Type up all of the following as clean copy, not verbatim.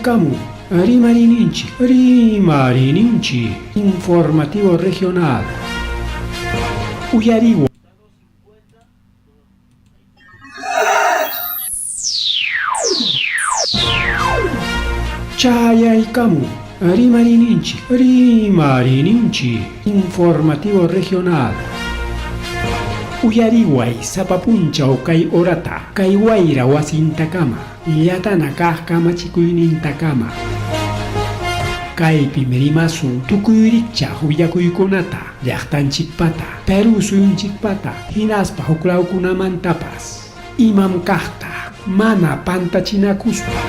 Chayaykamu rimarininchik, rimarininchik, informativo regional. Uyariwa. Chayaykamu rimarininchik, rimarininchik, informativo regional. Uyariway sapa punchaw kay horata, kay wayra wasintakama, llatana kaq kamachikuynintakama. Kaypim rimasun tukuy rikchaq willakuykunata, llaqtanchikpata, Perú suyunchikpata, hinaspa huklawkunamantapas. Imam kaqta mana pantachinakuspa.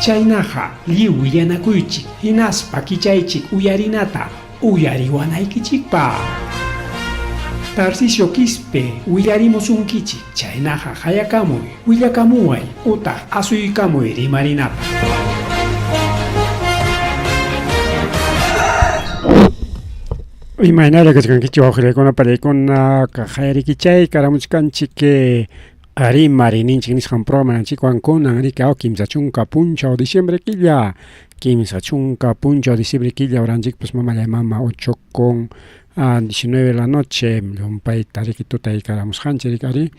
Chaynaqa lliw willanakuychik hinaspa kichaychik uyarinata uyariwanaykichikpaq. Tarcisio Quispe willarimusunkichik, chaynaqa qayakamuy, willakamuway utaq asuykamuy rimarinapaq. Imaynalla kachkankichik wawqillaykuna pariykuna qayarikichay karamuchkanchik rimarininchik nisqan programanchikwan kunan riki 30 punchaw diciembre killa 30 punchaw diciembre killa horanchikpas mamallay mama 8 con 19 de la noche llumpayta riki tutay karamusqanchik riki ari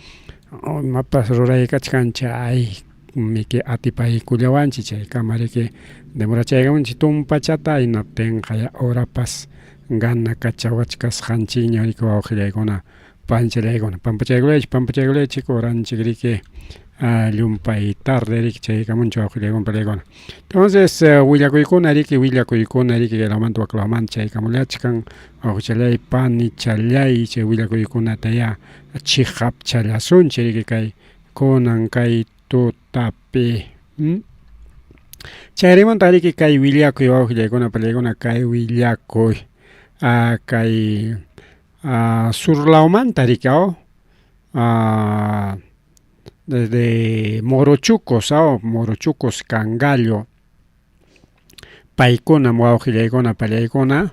imapas ruraykachkanchik ay miki atipaykullawanchik chaykama riki demorachaykamunchik tumpachata hinaptinqa horapas gana kachawachkasqanchikña riki wawqillaykuna panchallaykuna pampachaykulaychik pampachaykulaychik horanchik riki llumpay tarde riki chaykamunchik wawqillaykuna pariykuna. Entonces willakuykuna riki willakuykuna riki kaylawmanta waklawmanta chaykamullachkan wawqichallay panichallay chay willakuykunatayá chiqapchallasunchik riki kay kunan kay tutapi. Chayrimanta riki kay willakuy wawqillaykuna pariykuna kay willakuy kay surlawmanta riki desde Morochucos Morochucos Cangallo paykunam wawqillaykuna pallaykuna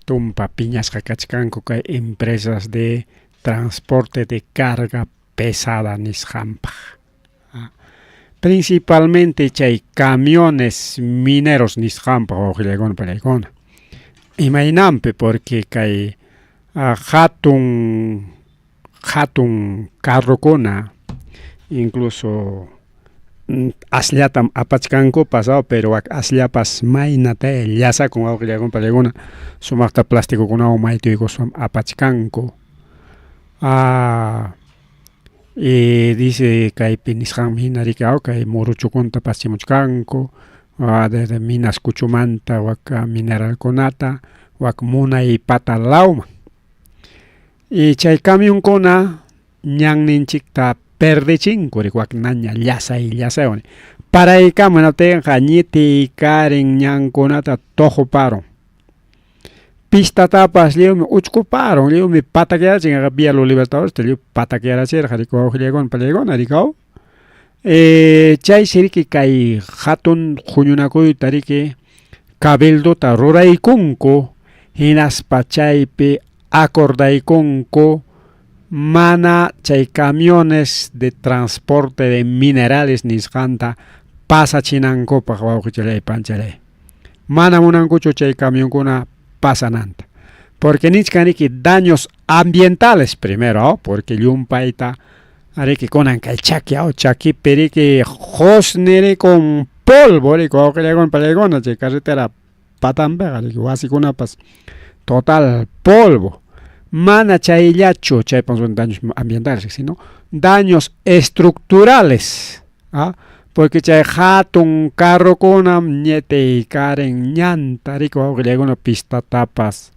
tumpa piñasqa kachkanku kay empresas de transporte de carga pesada nisqanpaq. Principalmente chay camiones mineros nisqanpaq wawqillaykuna pallaykuna. Imaynanpi porque kay hatun hatun carrokuna incluso asllatam apachkankupas pero wak asllapas maynataya llasakun wawqillaykuna pallaykuna sumaqta plastikukunawan maytuykuspam apachkanku. Y dice kaypi nisqanmi hina riki kay Morochukunta pachimuchkanku desde minas kuchumanta wak mineralkunata wak munay pata lawman. Y chay camionkuna ñanninchikta perdechinku riki wak naña llasay llasaywan paraykamun hinaptinqa ñitiykarin ñankunata tuquparun. Pistatapas lliwmi uchkuparun, lliwmi patakyarachin Vía Los Libertadores lliw patakyarachirqa riki wawqillaykuna pallaykuna riki chaysi riki kay hatun huñunakuyta riki cabildota ruraykunku hinaspa chaypi acordaykunku mana chay camiones de transporte de minerales nisqanta pasachinankupaq wawqichallay panchallay. Mana munankuchu chay camionkuna pasananta. Porque nichkan riki daños ambientales primero, porque llumpayta riki kunan kay chaki chakipi riki qusni con polvo riki wawqillaykuna pallaykuna chay carretera patanpiqa riki wasikunapas total polvo. Mana chayllachu chaypas son daños ambientales, sino daños estructurales. Porque chay hatun carrokunam ñitiykarin ñanta riki wawqillaykuna pistatapas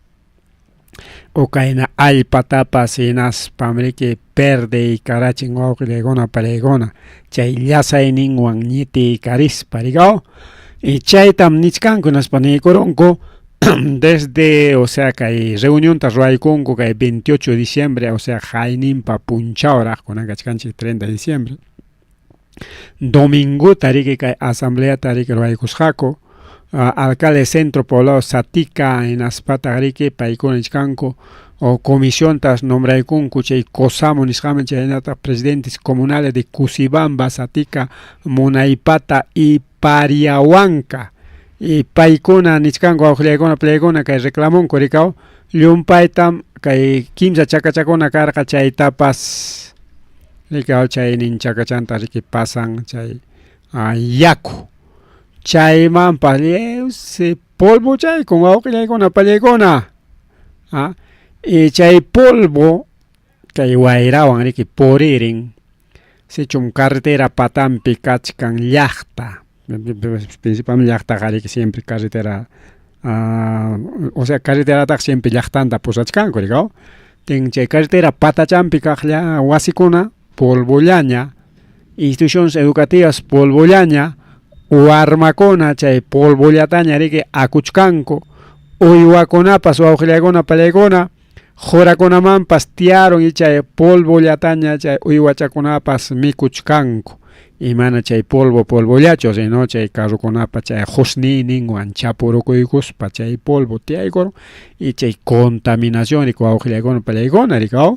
o kayna allpatapas hinaspam riki perdeykarachin wawqillaykuna pallaykuna chay llasayninwan ñitiykarispa riki y chaytam nichkanku hinaspa niykurunku desde o sea kay reunionta ruwaykunku kay 28 de diciembre o sea hayninpa punchawraq kunan kachkanchik 30 de diciembre domingota riki kay asambleata riki ruwaykusqaku. Alcalde Centro Poblado Satica hinaspataq riki paykuna nichkanku o comisiontas nombraykunku chay COSAMO nisqaman chaynataq presidentes comunales de Cusibamba, Satica, Munaypata y Pariahuanca y paykuna nichkanku wawqillaykuna playkuna kay reclamunku rikaw llumpaytam kay kimsa chakachakuna karqa chaytapas rikaw chaynin chakachanta riki pasan chay yaku chaymanpas lliwsi polvochaykun wawqillaykuna pallaykuna y chay polvo kay wayrawan riki puririn sichum carretera patanpi kachkan llaqta principalmente llaqtaqa riki siempre carretera o sea carreterataq siempre llaqtanta pusachkanku rikaw tin chay carretera patachanpi kaq wasikuna polvollaña instituciones educativas polvollaña warmakuna chay polvollataña riki akuchkanku uywakunapas wawqillaykuna pallaykuna qurakunamanpas tiyarun y chay polvollataña chay uywachakunapas mikuchkanku y mana chay polvo polvollachu sino chay carrokunapa chay qusniyninwan chapurukuykuspa chay polvo tiyaykurun y chay contaminación riki wawqillaykuna pallaykuna rikaw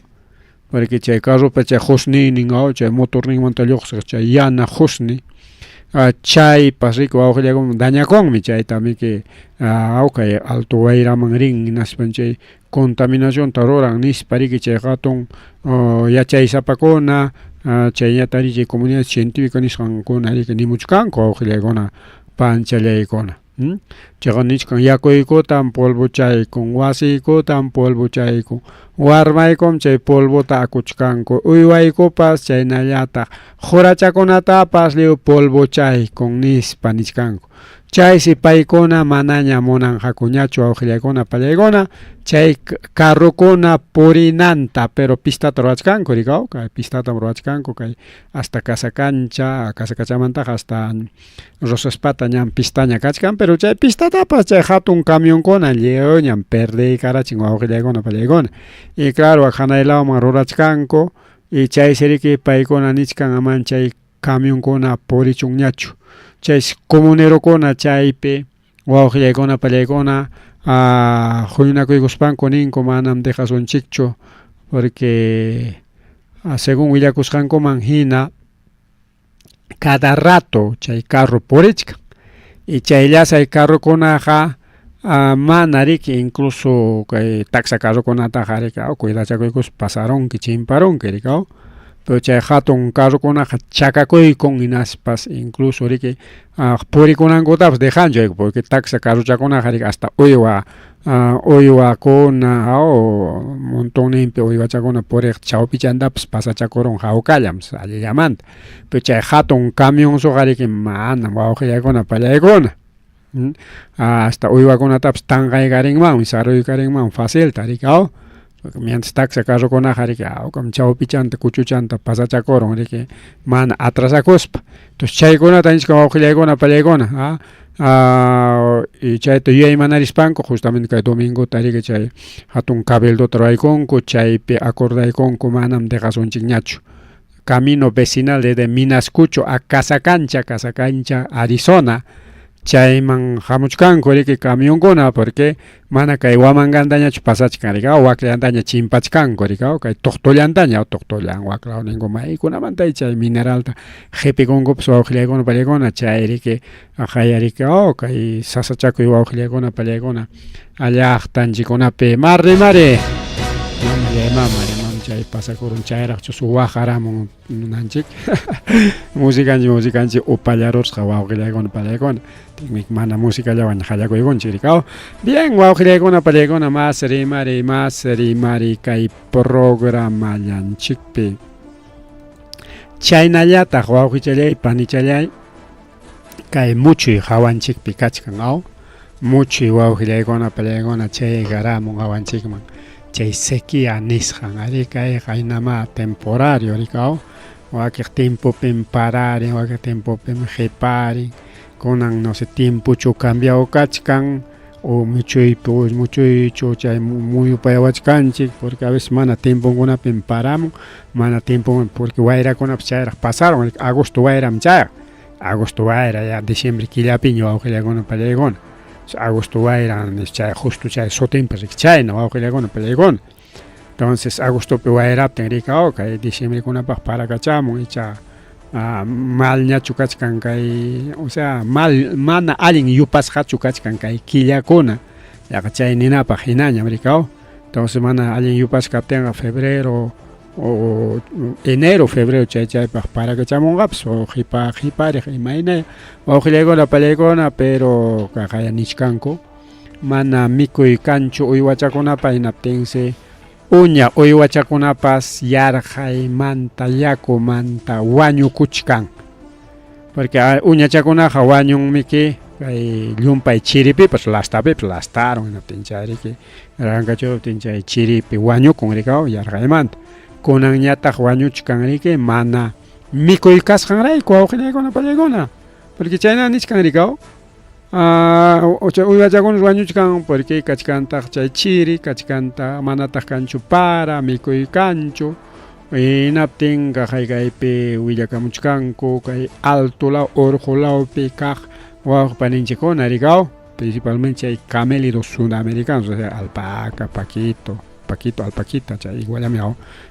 porque chay carropa chay qusniynin chay motorninmanta lluqsiq chay yana qusni chaypas riki wawqillaykuna dañakunmi chayta miki kay alto wayraman rin hinaspan chay contaminacionta ruran nispa riki chay hatun yachaysapakuna chaynata riki comunidad científica nisqankuna riki nimuchkanku wawqillaykuna panchallaykuna chayqa nichkan yakuykutam polvochaykun wasiykutam polvochaykun warmaykum chay polvota akuchkanku uywaykupas chaynallataq qurachakunatapas lliw polvochaykun nispa nichkanku chaysi paykuna manaña munanqakuñachu wawqillaykuna pallaykuna chay carrokuna purinanta pero pistata ruwachkanku rikaw kay pistatam ruwachkanku kay hasta Casacancha Casacachamantaqa hasta Rosaspata ñam pistaña kachkan pero chay pistatapas chay hatun camionkuna lliwñam perdiykarachin wawqillaykuna pallaykuna y claro hanay lawman rurachkanku y chaysi riki paykuna nichkan aman chay camionkuna purichunñachu chaysi comunerokuna chaypi wawqillaykuna pallaykuna huñunakuykuspanku ninku manam dejasunchikchu porque según willakusqankuman hina cada rato chay carro purichkan y chay llasay carrokunaqa mana riki incluso kay taxa carrokunataqa riki cuidachakuykuspa pasarunki chimparunki rikaw pero chay hatun carrokunaqa chakakuykun hinaspas incluso riki purikunankutapas dejanchu porque taxa carrochakunaqa riki hasta uywa uywakuna montonninpi uywachakuna puriq chawpichantapas pasachakurun hawkallam allillamanta pero chay hatun camionsuqa riki manam wawqillaykuna pallaykuna hasta uywakunatapas tanqaykarinmanmi saruykarinmanmi facilta riki mientras taxa carrokunaqa riki chawpichanta kuchuchanta pasachakurun riki mana atrasakuspa entonces chaykunata nichkan wawqillaykuna pallaykuna y chayta yuyaymanarispanku justamente kay domingota riki chay hatun cabildota ruwaykunku chaypi acordaykunku manam dejasunchikñachu camino vecinal desde Minascucho a Casacancha, Casacancha, Arizona chayman hamuchkanku riki camionkuna porque mana kay Huamangantañachu pasachkan riki wakllantaña chimpachkanku riki kay tuqtullantaña tuqtullan waklaw ninku maykunamanta chay mineralta qipikunkupas wawqillaykuna pallaykuna chay riki qayariki kay sasachakuy wawqillaykuna pallaykuna llaqtanchikkunapi mari mari mamallay mama chay pasakurun chayraqchus waqaramun nunanchik musikanchik musikanchik upallarusqa wawqillaykuna pallaykuna mana musikallawan qallakuykunchik rikaw bien wawqillaykuna pallaykuna mas rimari kay programallanchikpi chaynallataq wawqichallay panichallay kay muchuy hawanchikpi kachkan aw muchuy wawqillaykuna pallaykuna chaygaramun hawanchikman chay sequía nisqan ari kayqa hinama temporario rikaw wakiq tiempopim pararin wakiq tiempopim qiparin kunan no sé tiempochu cambiado kachkan o muchuypi muchuychu chay muyupayawachkanchik porque a veces mana tiemponkunapim paramun mana tiempo porque wayrakunapas chayraq pasaron agosto wayram chayaq agosto wayra ya diciembre killapiña wawqillaykuna pallaykuna. Agosto wayran chay justo chay sutinpas riki chayna wawqillakuna pallaykuna. Entonces agostopi wayraptin rikaw kay diciembrekunapaq parakachamun icha malñachu kachkan kay o sea mal mana allin yupasqachu kachkan kay killakuna yaqa chay ninapaq hinañam rikaw. Entonces mana allin yupasqa kaptinqa febrero o enero febrero chay chaypaq parakachamunqapas o qipa qipariq imayna wawqillaykuna pallaykuna pero kaqaya nichkanku mana mikuy kanchu uywachakunapa hinaptinsi uña uywachakunapas yarqaymanta yakumanta wañukuchkan porque uñachakunaqa wañunmiki kay llumpay chiripipas lastapipas lastarun hinaptin chayriki rankachuptin chay chiripi wañukun rikaw yarqaymanta kunanñataq wañuchkan riki mana mikuy kasqanrayku wawqillaykuna pallaykuna porque chayna nichkan rikaw chay uywachakuna wañuchkan porque kachkantaq chay chiri kachkanta manataq kanchu para mikuy kanchu hinaptin kaypi willakamuchkanku kay alto law urqu lawpi kaq wawqi paninchikkuna rikaw principalmente chay camélidos sudamericanos o sea alpaca, paquito, paquito, alpaquita chay igualami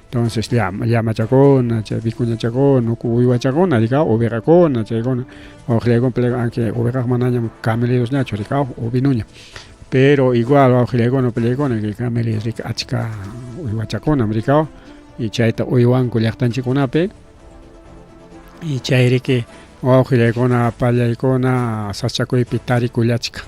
entonces llamachakuna chay vicuñachakuna uywachakuna rikaw ovejakuna chaykuna wawqillaykuna aunque ovejaqa manañam camelidosñachu rikaw ovinuña pero igual wawqillaykuna pallaykuna kay camélidos riki achka uywachakunam rikaw y chayta uywanku llaqtanchikkunapi y chayriki wawqillaykuna pallaykuna sasachakuypi tarikullachkan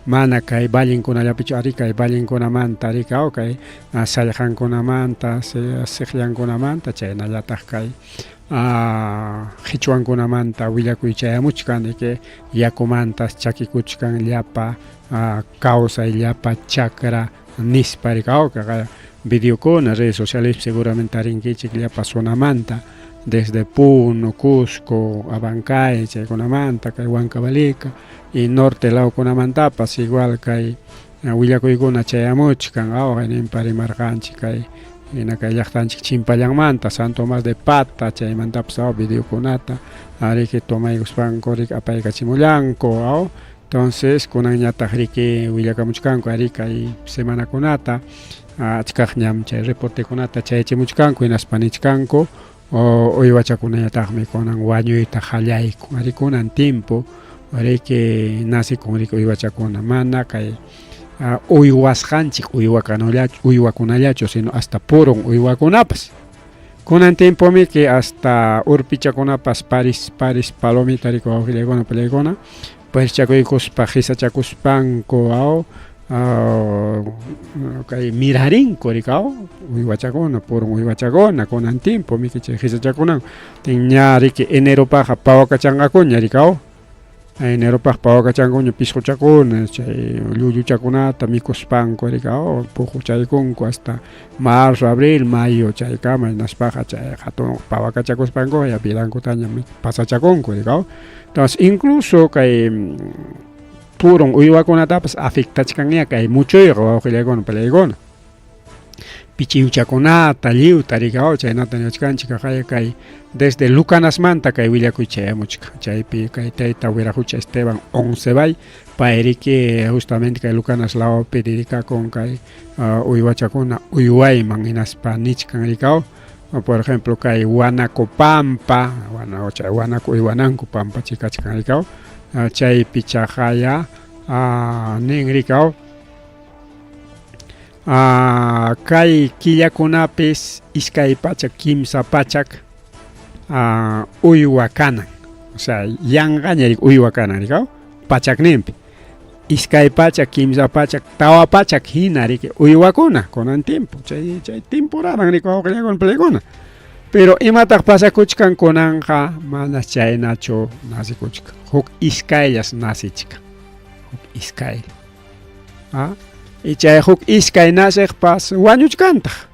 mana kay vallenkunallapichu ari kay vallenkunamanta rikaw kay sallqankunamanta siqllankunamanta chaynallataq kay qichwankunamanta willakuy chayamuchkan de que yakumantas chakikuchkan llapa kawsay llapa chakra nispa rikaw videokuna redes sociales seguramente tarinkichik llapa zonamanta desde Puno, Cusco, Abancay chaykunamanta kay Huancavelica y norte lawkunamantapas igual kay willakuykuna chayamuchkan ninpa rimarqanchik kay hina kay llaqtanchik Chimpallanmanta Santo Tomás de Pata chaymantapas videokunata ariki tomaykuspanku riki apaykachimullanku entonces kunanñataq riki willakamuchkanku ari kay semanakunata achkaqñam chay reportekunata chayachimuchkanku hinaspa nichkanku uywachakunañataqmi kunan wañuyta qallaykun ari kunan tiempo riki nacikun riki uywachakuna mana kay uywasqanchik uywakunallachu sino hasta purun uywakunapas kunan tiempomiki hasta urpichakunapas paris paris palomita riki wawqillaykuna pallaykuna parischakuykuspa qisachakuspanku kay mirarinku rikaw uywachakuna purun uywachakuna kunan tiempo miki chay qisachakunan ña riki eneropaqqa pawakachanqakuña rikaw eneropaq pawakachankuña pisquchakuna chay llulluchakunata mikuspanku rikaw puquchaykunku hasta marzo, abril, mayo chaykama hinaspaqa chay hatun pawakachakuspanku ya vidankutaña pasachakunku rikaw entonces incluso kay purun uywakunatapas afectachkanña kay muchuyqa wawqillaykuna pallaykuna pichiwchakunata lliwta rikaw chaynata niwachkanchik kay desde Lucanasmanta kay willakuy chayamuchkan chaypi kay tayta Wiraqucha Esteban Oncebay pay riki justamente kay Lucanas lawpi dedicakun kay uywachakuna uywayman hinaspa nichkan rikaw por ejemplo kay Huanaco Pampa chay Huanaco uywananku pampa chikachkan rikaw chaypi chaqaya nin rikaw kay killakunapis iskay pachak kimsa pachak uywa kanan o sea yanqaña uywa kanan rikaw pachakninpi iskay pachak kimsa pachak tawa pachak hina riki uywakuna kunan tiempo chay chay temporadan riki wawqillaykuna pallaykuna pero imataq pasakuchkan kunanqa mana chaynachu nacikuchkan huk iskayllas nacichkan huk iskaylla y chay huk iskay naciqpas wañuchkantaq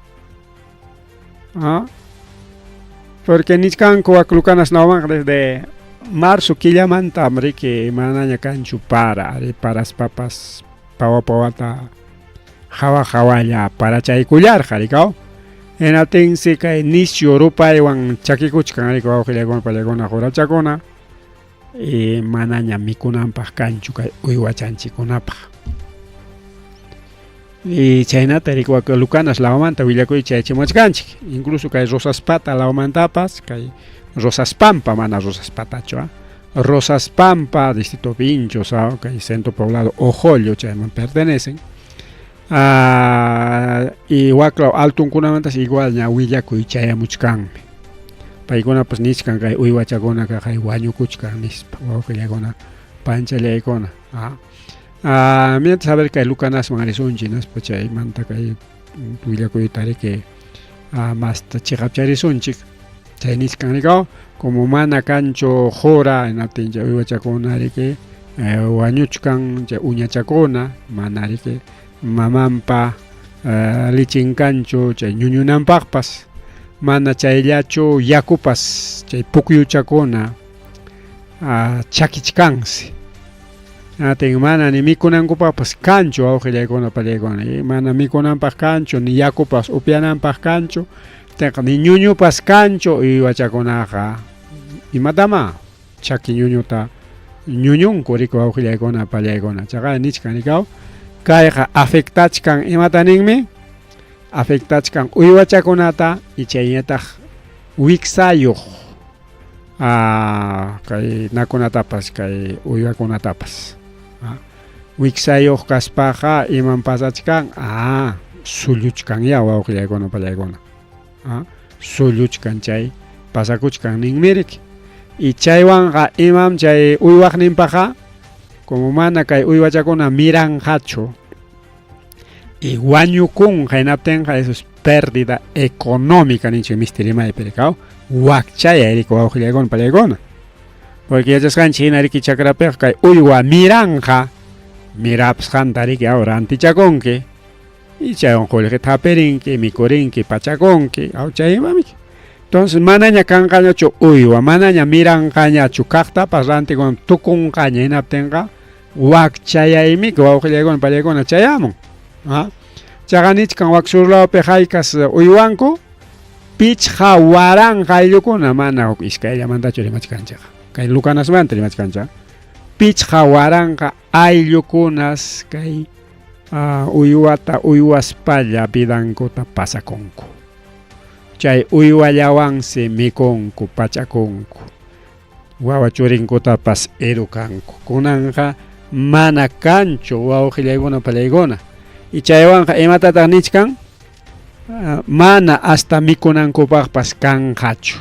porque nichkanku wak Lucanas lawmanqa desde marzo killamantam riki manaña kanchu para ari paraspapas pawa pawata hawa hawalla parachaykullarqa rikaw hinaptinsi kay nisyu rupaywan chakikuchkan riki wawqillaykuna pallaykuna qurachakuna. y manaña mikunanpaq kanchu kay uywachanchikunapaq. Y chaynata rikuwak Lucanas lawmanta willakuy chayachimuwachkanchik, incluso kay Rosaspata lawmantapas, kay Rosaspampa, mana Rosaspatachu, ¿ah? Rosaspampa, distrito Vinchos, ¿ah? Kay centro poblado Ojollo, chayman pertenecen. Ah, y waklaw altunkunamantas igual ña willakuy chayamuchkanmi. Paykunapas nichkan kay uywachakuna kay wañukuchkan nispa, wawqillaykuna, panchallaykuna. Ah. Ah, mientras a ver kay Lucanasman risunchik nispa chaymanta kay willakuyta riki ah, masta chiqapcharisunchik. Chay nichkan rikaw, como mana kanchu qura hinaptin chay uywachakuna riki wañuchkan chay uñachakuna mana riki mamanpa lichin kanchu chay ñuñunanpaqpas mana chayllachu yakupas chay pukyuchakuna chakichkansi. Atin mana ni mikunankupaqpas kanchu wawqillaykuna pallaykuna mana mikunanpaq kanchu ni yakupas upyananpaq kanchu teqa ni ñuñupas kanchu uywachakunaqa imatama chaki ñuñuta ñuñunku riku wawqillaykuna pallaykuna chaqa nichkan rikaw kayqa afectachkan imata ninmi afectachkan uywachakunata y chayñataq wiksayuq kay nakunatapas kay uywakunatapas wiksayuq kaspaqa iman pasachkan sulluchkanya wawqillaykuna pallaykuna sulluchkan chay pasakuchkan ninmirik y chaywanqa imam chay uywaqninpaqa como mana kay uywachakuna miranqachu y wañukunqa hinaptinqa eso es pérdida económica ninchik misti rimaypi rikaw wakchayay riki wawqillaykuna pallaykuna porque yachasqanchik hina riki chakrapiqa kay uywa miranqa mirapsqanta riki aw rantichakunki y chaywan qullqita hapirinki mikurinki pachakunki aw chay imamiki entonces manaña kanqañachu uywa manaña miranqañachu kaqtapas rantikun tukunqaña hinaptinqa wakchayaymiki wawqillaykuna pallaykuna chayamun chaqa nichkan wak sur lawpi haykas uywanku 5000 ayllukuna mana huk iskayllamantachu rimachkanchik kay Lucanasmanta rimachkanchik 5000 ayllukunas kay uywata uywaspalla vidankuta pasakunku chay uywallawansi mikunku pachakunku wawa churinkutapas educanku kunanqa mana kanchu wawqillaykuna pallaykuna y chaywanqa imatataq nichkan mana hasta mikunankupaqpas kanqachu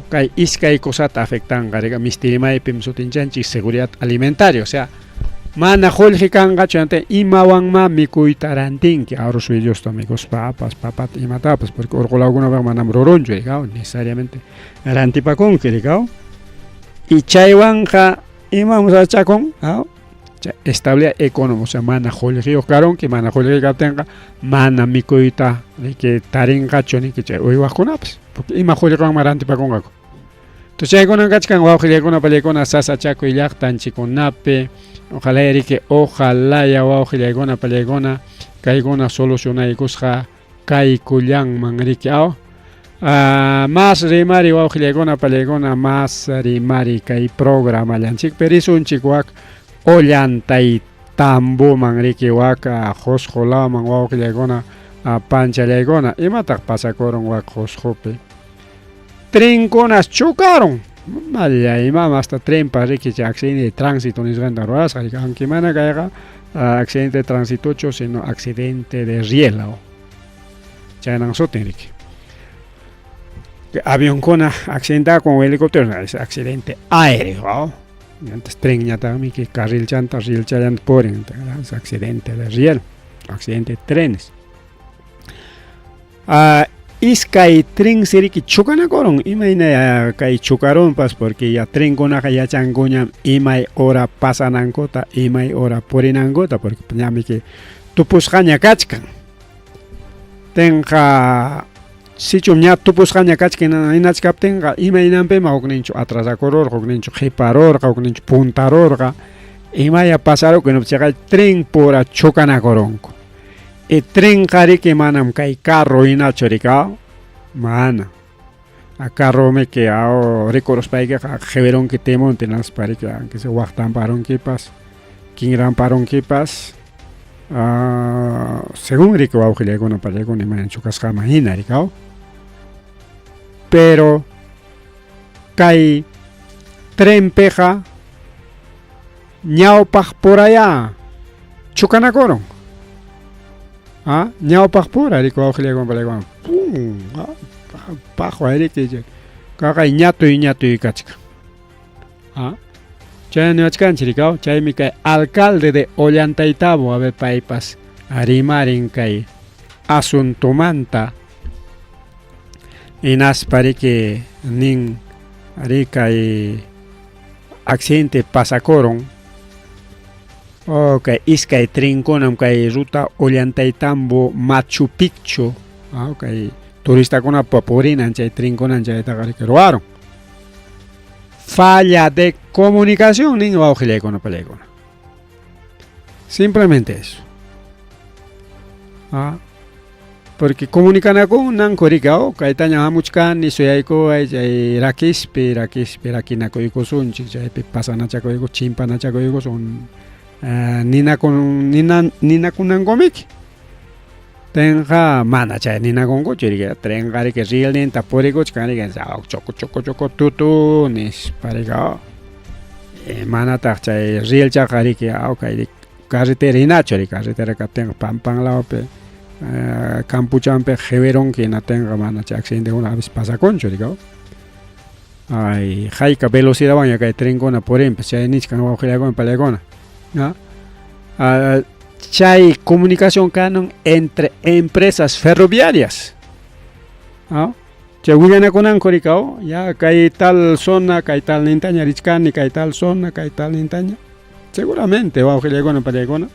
kay iskay cosata afectanqa rika mistirimaypim sutinchanchik seguridad alimentaria o sea mana qullqi kanqachu ante imawanma mikuyta rantinki arroz millosta mikuspapas papata imatapas porque urqulawkunapiqa manam rurunchu rikaw necesariamente rantipakunki rikaw y chaywanqa imam sasachakun estabilidad económica o sea mana qullqiyuq karunki mana qullqi kaptinqa mana mikuyta riki tarinqachu niki chay uywaqkunapas porque ima qullqiwanma rantipakunqaku entonces chaykunan kachkan wawqillaykuna pallaykuna sasachakuy llaqtanchikkunapi ojalá riki ojalá ya wawqillaykuna pallaykuna kaykuna solucionaykusqa kaykullanman riki aw mas rimari wawqillaykuna pallaykuna mas rimari kay programallanchikpi risunchik wak Ollantay Tamboman riki wak Qusqu lawman wawqillaykuna panchallaykuna imataq pasakurun wak Qusqupi trenkunas chocarun malla imam hasta trenpa riki chay accidente de tránsito nisqanta ruwasqa riki aunque mana kayqa accidente de tránsitochu sino accidente de riel chaynan sutin riki avionkuna accidentakun helicóptero es accidente aéreo entonces trenñataqmi que carrilchanta rielchallanta purin es accidente de riel accidente de trenes iskay tren riki chocanakurun imayna kay chocarunpas porque ya trenkunaqa yachankuñam imay hora pasanankuta imay hora purinankuta porque ñamiki tupusqaña kachkan tenqa sichum ña tupusqaña kachkan hinachkaptinqa imaynanpima hukninchu atrasakururqa hukninchu qiparurqa hukninchu puntarurqa imaya pasarukun chayqa tren pura chocanakurunku y trenqa riki manam kay carro hinachu rikaw mana. Carromiki rikuruspaykiqa qhiwirunki timonta hinaspa riki aunque sea waqtanparunkipas kinranparunkipas según riki wawqillaykuna pallaykuna imayna chukasqaman hina riki aw pero kay trenpiqa ñawpaq purayá chukanakurun ah ñawpaq pura riki wawqillaykuna pallaykuna pum paqway riki kaqay ñatuy ñatuy kachkan ah chay niwachkanchik riki chaymi kay alcalde de Ollantaytambo a ver paypas rimarin kay asuntomanta hinaspa riki nin ari kay accidente pasakurun kay iskay trenkunam kay ruta Ollantaytambo Machu Picchu kay turistakunapa purinan chay trenkunan chaytaqa riki ruwarun falla de comunicación nin wawqillaykuna pallaykuna simplemente eso porque comunicanakunanku riki kaytaña hamuchkani suyaykuway chay rakispi rakispi rakinakuykusunchik chaypi pasanachakuyku chimpanachakuykusun ninakunankumiki trenqa mana chay ninakunkuchu riki trenqa riki rielninta purikuchkan riki choco choco choco tutu nispa riki manataq chay rielchaqa riki kay carretera hinachu riki carretera kaptinqa pampan lawpi campuchampi qiwirunki hinatinqa mana chay accidentekuna a veces pasakunchu riki ay hayka velocidadwanña kay trenkuna purinpas chay nichkan wawqillaykuna pallaykuna chay comunicación kanan entre empresas ferroviarias chay willanakunanku riki ya kay tal zona kay tal nintaña richkani kay tal zona kay tal nintaña seguramente wawqillaykuna pallaykuna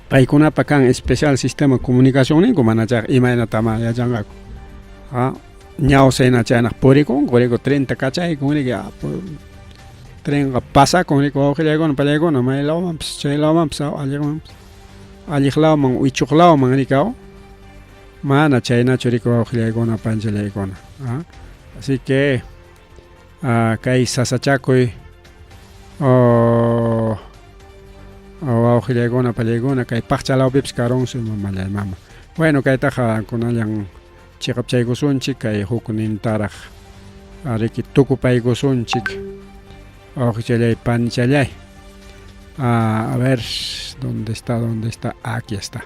paykunapa kan especial sistema comunicación ninku mana chayqa imaynatama yachanqaku ñawsa hina chaynaq purikunku riki trenta kachaykun riki trenqa pasakun riki wawqillaykuna pallaykuna may lawmanpas chay lawmanpas alliqmanpas alliq lawman wichuq lawman riki mana chaynachu riki wawqillaykuna panchallaykuna así que kay sasachakuy wawqillaykuna pallaykuna kay paqcha lawpipas karunsi mamallay mama bueno kaytaqa kunallan chiqapchaykusunchik kay huknintaraq riki tukupaykusunchik wawqichallay panchallay a ver dónde está dónde está aquí está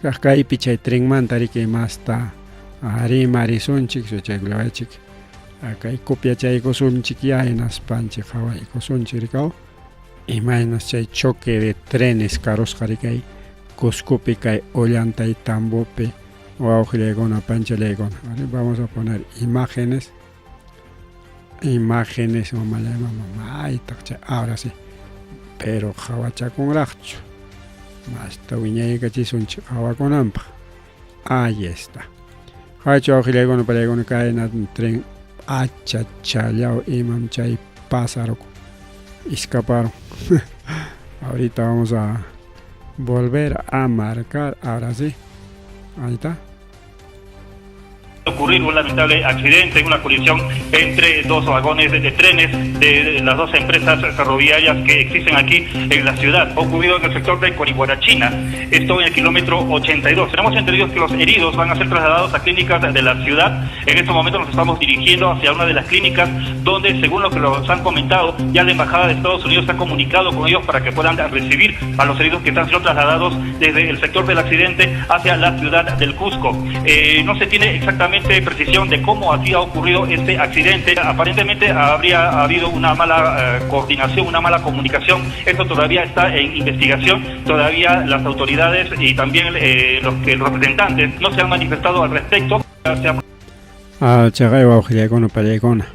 kaq kaypi chay trenmanta riki masta rimarisunchik chaykullawaychik kay copiachaykusunchik ya hinaspanchik qhawaykusunchik rikaw imaynas chay choque de trenes karusqa rikay Cuscopi kay Ollantaytambopi wawqillaykuna panchallaykuna vamos a poner imágenes imágenes mamallay mama maytaq chay ahora sí pero qhawachakunraqchu masta wiñaykachisunchik qhawakunanpaq ahí está qhawaychu wawqillaykuna pallaykuna kayna tren achachallaw imam chay pasarukun escaparon ahorita vamos a volver a marcar ahora sí ahí está Ocurrir un lamentable accidente, una colisión entre dos vagones de trenes de las dos empresas ferroviarias que existen aquí en la ciudad, ocurrido en el sector de Corihuarachina, esto en el kilómetro 82. Tenemos entendido que los heridos van a ser trasladados a clínicas de la ciudad. En estos momentos nos estamos dirigiendo hacia una de las clínicas donde, según lo que nos han comentado, ya la Embajada de Estados Unidos ha comunicado con ellos para que puedan recibir a los heridos que están siendo trasladados desde el sector del accidente hacia la ciudad del Cusco. No se tiene exactamente precisión de cómo así ha ocurrido este accidente. Aparentemente habría habido una mala coordinación, una mala comunicación. Esto todavía está en investigación. Todavía las autoridades y también los representantes no se han manifestado al respecto. Se ha Chaqay wawqillaykuna pallaykuna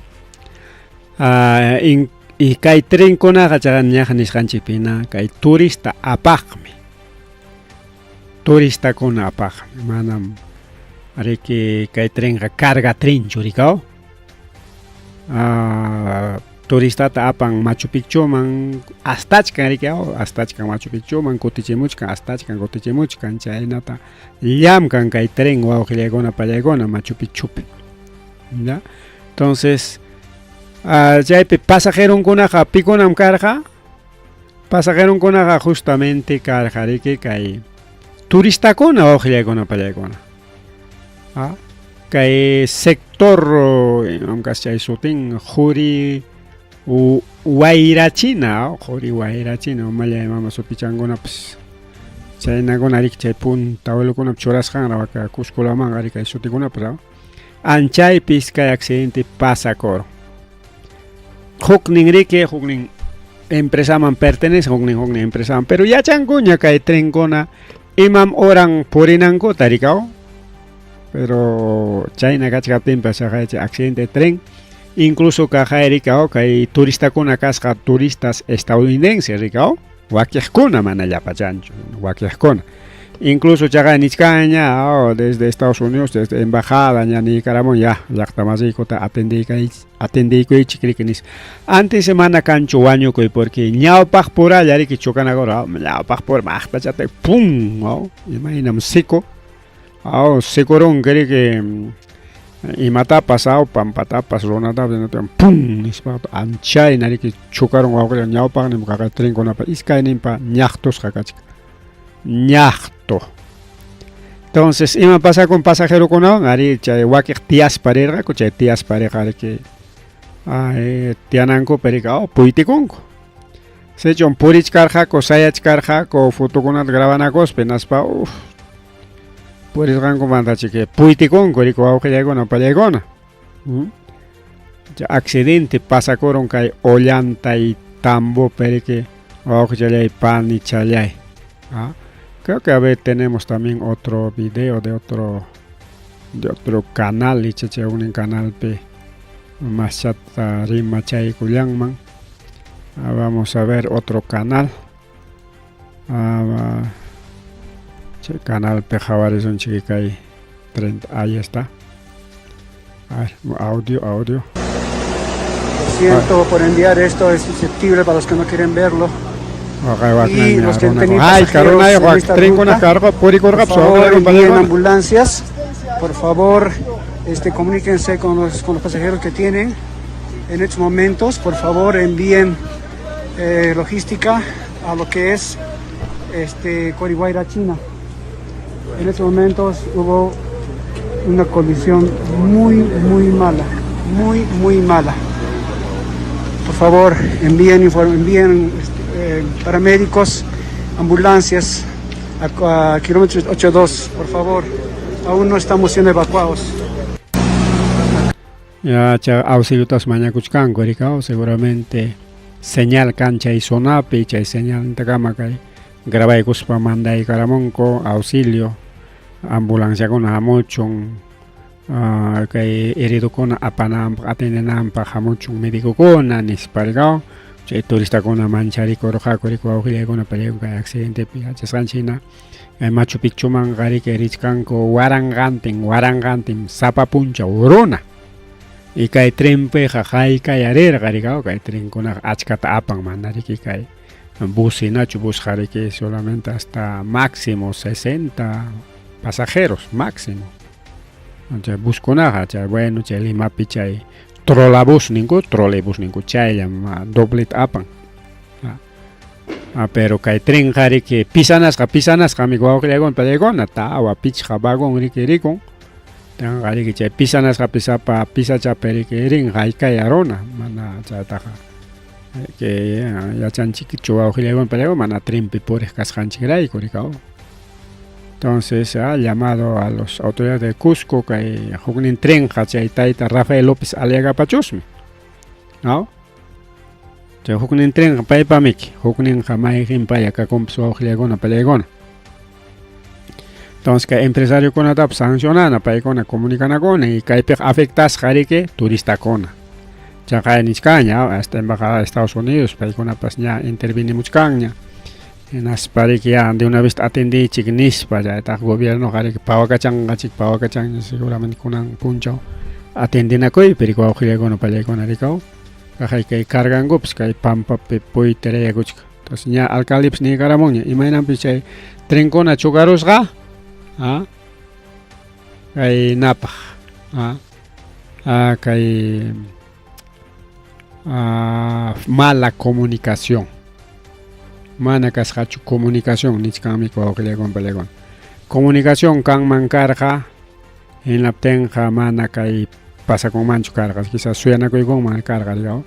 y kay trenkunaqa chaqa ñaqa nisqanchikpina kay turista apaqmi turistakuna apaqmi manam riki kay trenqa carga trenchu rikaw turistata apan Machu Picchuman astachkan riki astachkan Machu Picchuman kutichimuchkan astachkan kutichimuchkan chaynata llamkan kay tren wawqillaykuna pallaykuna Machu Picchupi. ¿Ya? Entonces, chaypi pasajeronkunaqa pikunam karqa? Pasajeronkunaqa justamente karqa riki kay turistakuna wawqillaykuna pallaykuna. ¿Ah? Kay sector imam kas chay sutin Quri Wayrachina, Quri Wayrachina umallay mama sutichankunapas chaynakuna riki chay punta abuelokunap churasqanra waka Cusco lawmanqa riki kay sutikunapas anchaypis kay accidente pasakurun. Huknin riki huknin empresaman pertenece huknin huknin empresaman pero yachankuña kay trenkuna imam horan purinankuta rikaw pero chayna kachkaptinpas chay accidente de tren incluso kaqay rikaw kay turistakuna kasqa turistas estadounidenses rikaw wakiqkuna mana llapachanchu wakiqkuna incluso chaqay nichkanña oh, desde Estados Unidos desde embajada ña niykaramun ya llaqta masiykuta atendiykuychik riki nispa antes mana kanchu wañukuy porque ñawpaq puralla riki chocanakura ñawpaq pura maqtachata pum oh, imaynam seco oh, secorunki riki imatapas aw pampatapas runatapas pum nispa anchayna riki chocarun wawqilla ñawpaqnin kaqay trenkunapa iskayninpa ñaqtusqa kachkan ñaqtu. Entonces, ima pasakun pasajerokunawan? Ari chay wakiq tiyaspa rirqaku, chay tiyaspa riqa riki ay tiyanankupi riki oh, puytikunku. Sichum purichkarqaku, sayachkarqaku fotokunata grabanakuspa hinaspa uf purisqankumanta chiki puytikunku riki wawqillaykuna pallaykuna. ¿Mm? Accidente pasakurun kay Ollantay Tambopi riki wawqichalay panichalay. ¿Ah? Creo que a ver tenemos también otro video de otro canal icha chay huknin canalpi maschata rimachaykullanman. Ah, vamos a ver otro canal. Ah, chay canalpi qhawarisunchik kay 30 ahí está. A ver, audio, audio. Lo siento por enviar esto, es susceptible para los que no quieren verlo. Y los que han tenido pasajeros en esta ruta, por favor, envíen ambulancias. Por favor, comuníquense con los pasajeros que tienen en estos momentos. Por favor, envíen logística a lo que es Corihuayra, China. En estos momentos hubo una colisión muy, muy mala, muy, muy mala. Por favor, envíen paramédicos, ambulancias a kilómetro 82, por favor. Aún no estamos siendo evacuados. Ya cha auxiliotas mañakuchkanku rikaw seguramente señal kan chay zonapi chay señalntakama kay grabaykuspa mandaykaramunku auxilio ambulanciakuna hamuchun kay heridokuna apananpaq atendenanpaq hamuchun medicokuna nispa rikaw chay turistakuna mancharikurqaku riki wawqillaykuna pallaykuna kay accidentepi yachasqanchik hina kay Machu Picchumanqa riki richkanku waranqantin waranqantin sapa punchaw runa y kay trenpiqa haykaya rirqa rikaw kay trenkunaqa achkata apan mana riki kay bus hinachu busqa riki solamente hasta máximo 60 pasajeros máximo chay buskunaqa chay bueno chay Limapi chay trolabús ninku trolebús ninku chayllam dobleta apan. Ah, pero kay trenqa riki pisanasqa pisanasqami wawqillaykuna pallaykuna tawa pichqa vagón riki rikun tanqa riki chay pisanasqapi sapa pisachapi riki rin haykaya runa mana chaytaqa que yachanchikchu wawqillaykuna pallaykuna mana trenpi puriq kasqanchikrayku rikaw. Entonces ha llamado a los autoridades de Cusco kay huknin trenqa chay tayta Rafael López Aliagapachusmi, ¿no? Chay huknin trenqa paypamiki hukninqa mayqinpaya kakunpas wawqillaykuna pallaykuna. Entonces kay empresariokunatapas sancionana paykuna comunicanakuna y kaypiqa afectasqa riki turistakuna. Chaqay nichkanña hasta embajada de Estados Unidos paykunapas ña intervinimuchkanña hinaspa riki ya de una vez atendiychik nispa chaytaq gobiernoqa riki pawakachanqachik pawakachanña seguramente kunan punchaw atendinakuypi riki wawqillaykuna pallaykuna rikaw kaqay kay cargankupas kay pampapi puytirayakuchka. Entonces ña alcaldepas niykaramunña imaynanpis chay trenkuna chocarusqa, ah, kay napaq, ah. Kay mala comunicación. Mana kasqachu comunicación nichkanmi wawqillaykuna pallaykuna. Comunicación kanman karqa hinaptinqa mana kay pasakunmanchu karqa. Quizás suyanakuykunman karqa, digamos.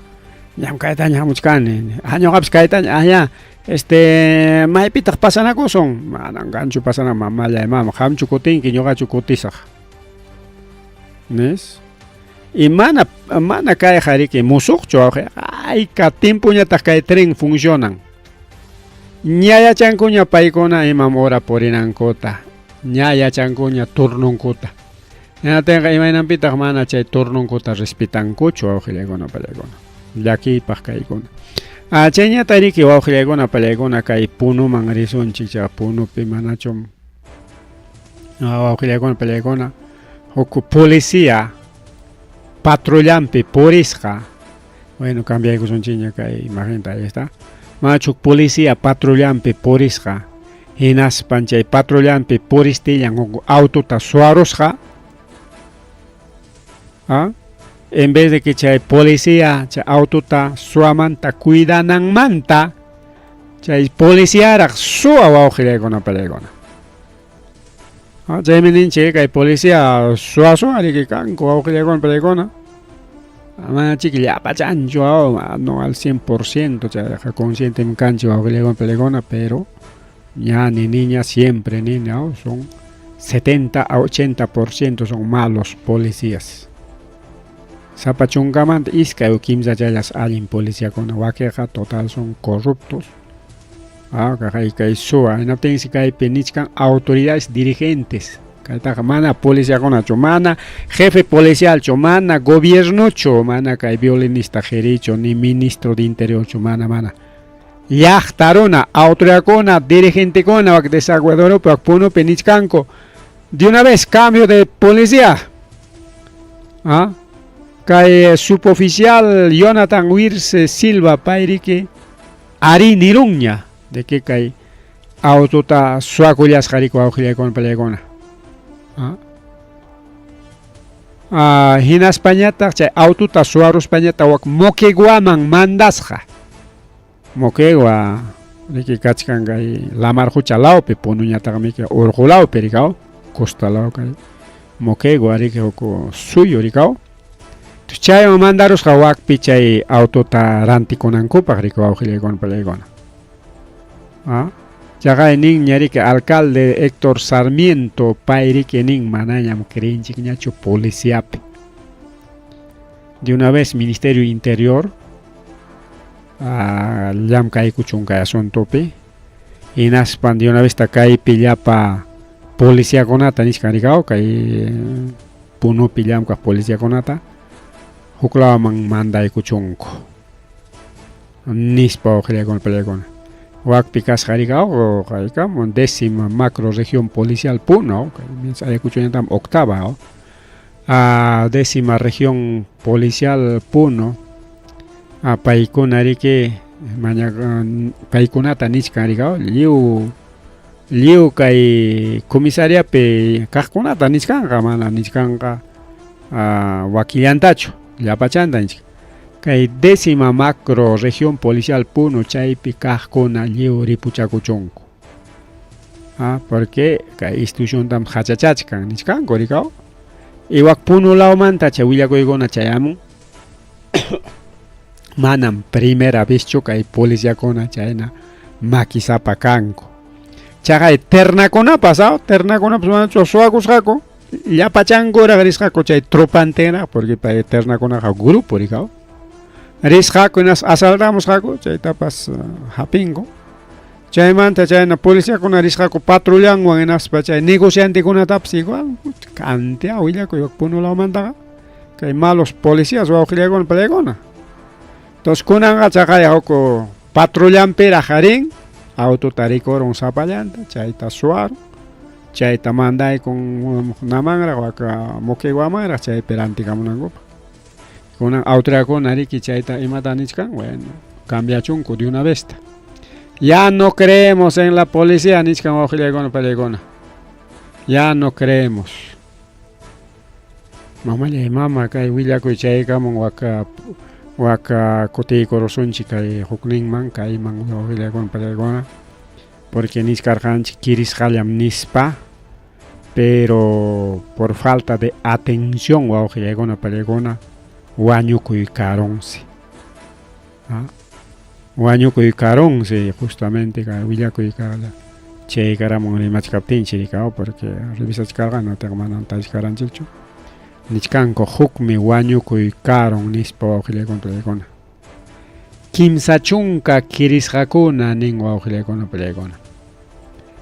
Ñam kaytaña hamuchkani. Ah, ñuqapas kaytaña. Ah, ya. Este, maypitaq pasanakusun? Manan kanchu pasana mamallay mama. Qamchu kutinki, ñuqachu kutisaq. Nis? Y mana mana kayqa riki musuqchu wawqi. Ayka tiempoñataq kay tren funcionan. Ña yachankuña paykuna imam hora purinankuta. Ña yachankuña turnunkuta. Hinaptinqa imaynanpitaq mana chay turnunkuta respetankuchu wawqillaykuna pallaykuna. Llakiypaq kaykuna. Ah, chayñata riki wawqillaykuna pallaykuna kay Punuman risunchik chay Punupi manachum wawqillaykuna pallaykuna huk policía patrullampi purisqa. Bueno, cambiaykusunchikña kay imagenta, ahí está. Manachuk policía patrullampi purisqa. Hinaspan chay patrullampi puristillan huk autota suwarusqa. ¿Ah? En vez de que chay policía chay autota suamanta cuidananmanta chay policiaraq suwa wawqillaykuna pallaykuna. Ah, chaymi ninchik kay policía suwa suwa riki kanku wawqillaykuna pallaykuna. Mana chiki llapachanchu no al 100% chayqa consciente kanchik wawqillaykuna pallaykuna, pero ña ni niña siempre ni no, son 70 a 80% son malos policías. Sapa chunkamanta iskay o kimsa chayllas allin policiakuna, wakinqa total son corruptos. Ah, kay kay suwa hinaptinsi kaypi nichkan autoridades dirigentes. Kaytaqa mana policiakunachu, mana jefe policialchu, mana gobiernochu, mana kay violinista jerichu, ni ministro de interiorchu, mana mana. Llaqta runa, autoridadkuna, dirigentekuna wak desaguadorupi wak Punupi nichkanku. De una vez cambio de policía. ¿Ah? Kay suboficial Jonathan Wirce Silva payriki ari nirunña de que kay autota suwakullasqa riki wawqillaykuna pallaykuna. ¿Ah? Ah, hinaspañataq chay autota suwaruspañataq wak Moqueguaman mandasqa. Moquegua riki kachkan kay lamar qucha lawpi, Punuñataqmi urqu lawpi rikaw, costa law kay Moquegua riki huk suyu rikaw. Chayman mandarusqa wakpi chay autota rantikunankupaq riki wawqillaykuna pallaykuna. Ah, chaqay nin riki alcalde Héctor Sarmiento pay riki nin manañam creenchikñachu policiapi. De una vez Ministerio Interior llamkaykuchun kay asuntopi hinaspan de una vez kaypi llapa policiakunata nichkan rikaw kay Punupi llamkaq policiakunata huklawaman mandaykuchunku nispa wawqillaykuna pallaykuna. Wakpi kasqa rikaw kaykamun décima macro región policial Puno, Ayacuchoñataqmi octava, décima región policial Puno, paykuna riki maña paykunata nichkan rikaw lliw lliw kay comisariapi kaqkunata nichkanqa, mana nichkanqa wakillantachu, llapachanta nichkan. Kay décima macro región policial Puno chaypi kaqkuna lliw ripuchakuchunku. Ah, porque kay instituciontam hachachachkan nichkanku rikaw. Y wak Puno lawmanta chay willakuykuna chayamun. Manam primera vezchu kay policiakuna chayna makisapa kanku. Chaqay ternakunapas, ternakunapas manachu suwakusqaku, llapachankuraq risqaku chay tropantinraq, porque pay ternakunaqa grupo rikaw. Risqaku hinas asaltamusqaku, chaytapas hapinku. Chaymanta chayna policiakuna risqaku patrullanwan hinaspa chay negociantekunatapas igual kantia willakuy wak Puno lawmantaqa kay malos policías wawqillaykuna pallaykuna. Entonces kunanqa chaqay huk patrullanpiraq rin autota rikurun sapallanta chayta suwarun chayta mandaykun namanraq wak Moqueguamanraq chaypi rantikamunankupaq. Kunan autoridadkuna riki chayta imata nichkan, bueno, cambiachunku de una vez. Ya no creemos en la policía nichkan wawqillaykuna pallaykuna. Ya no creemos. Mamallay mama kay willakuy chaykamun waka waka kutiykurusunchik kay hukninman kayman wawqillaykuna pachaykuna porque nichkarqanchik kirisqallam nispa pero por falta de atención wawqillaykuna pachaykuna wañukuy karunsi wañukuy karunsi justamente kay willakuy kala chaykaramun rimachkaptinchik rikaw porque revisachkarqa nataqa manam tarichkaranchikchu nichkanku hukmi wañukuy karun nispa wawqillaykuna pachaykuna 30 kirisqakuna nin wawqillaykuna pachaykuna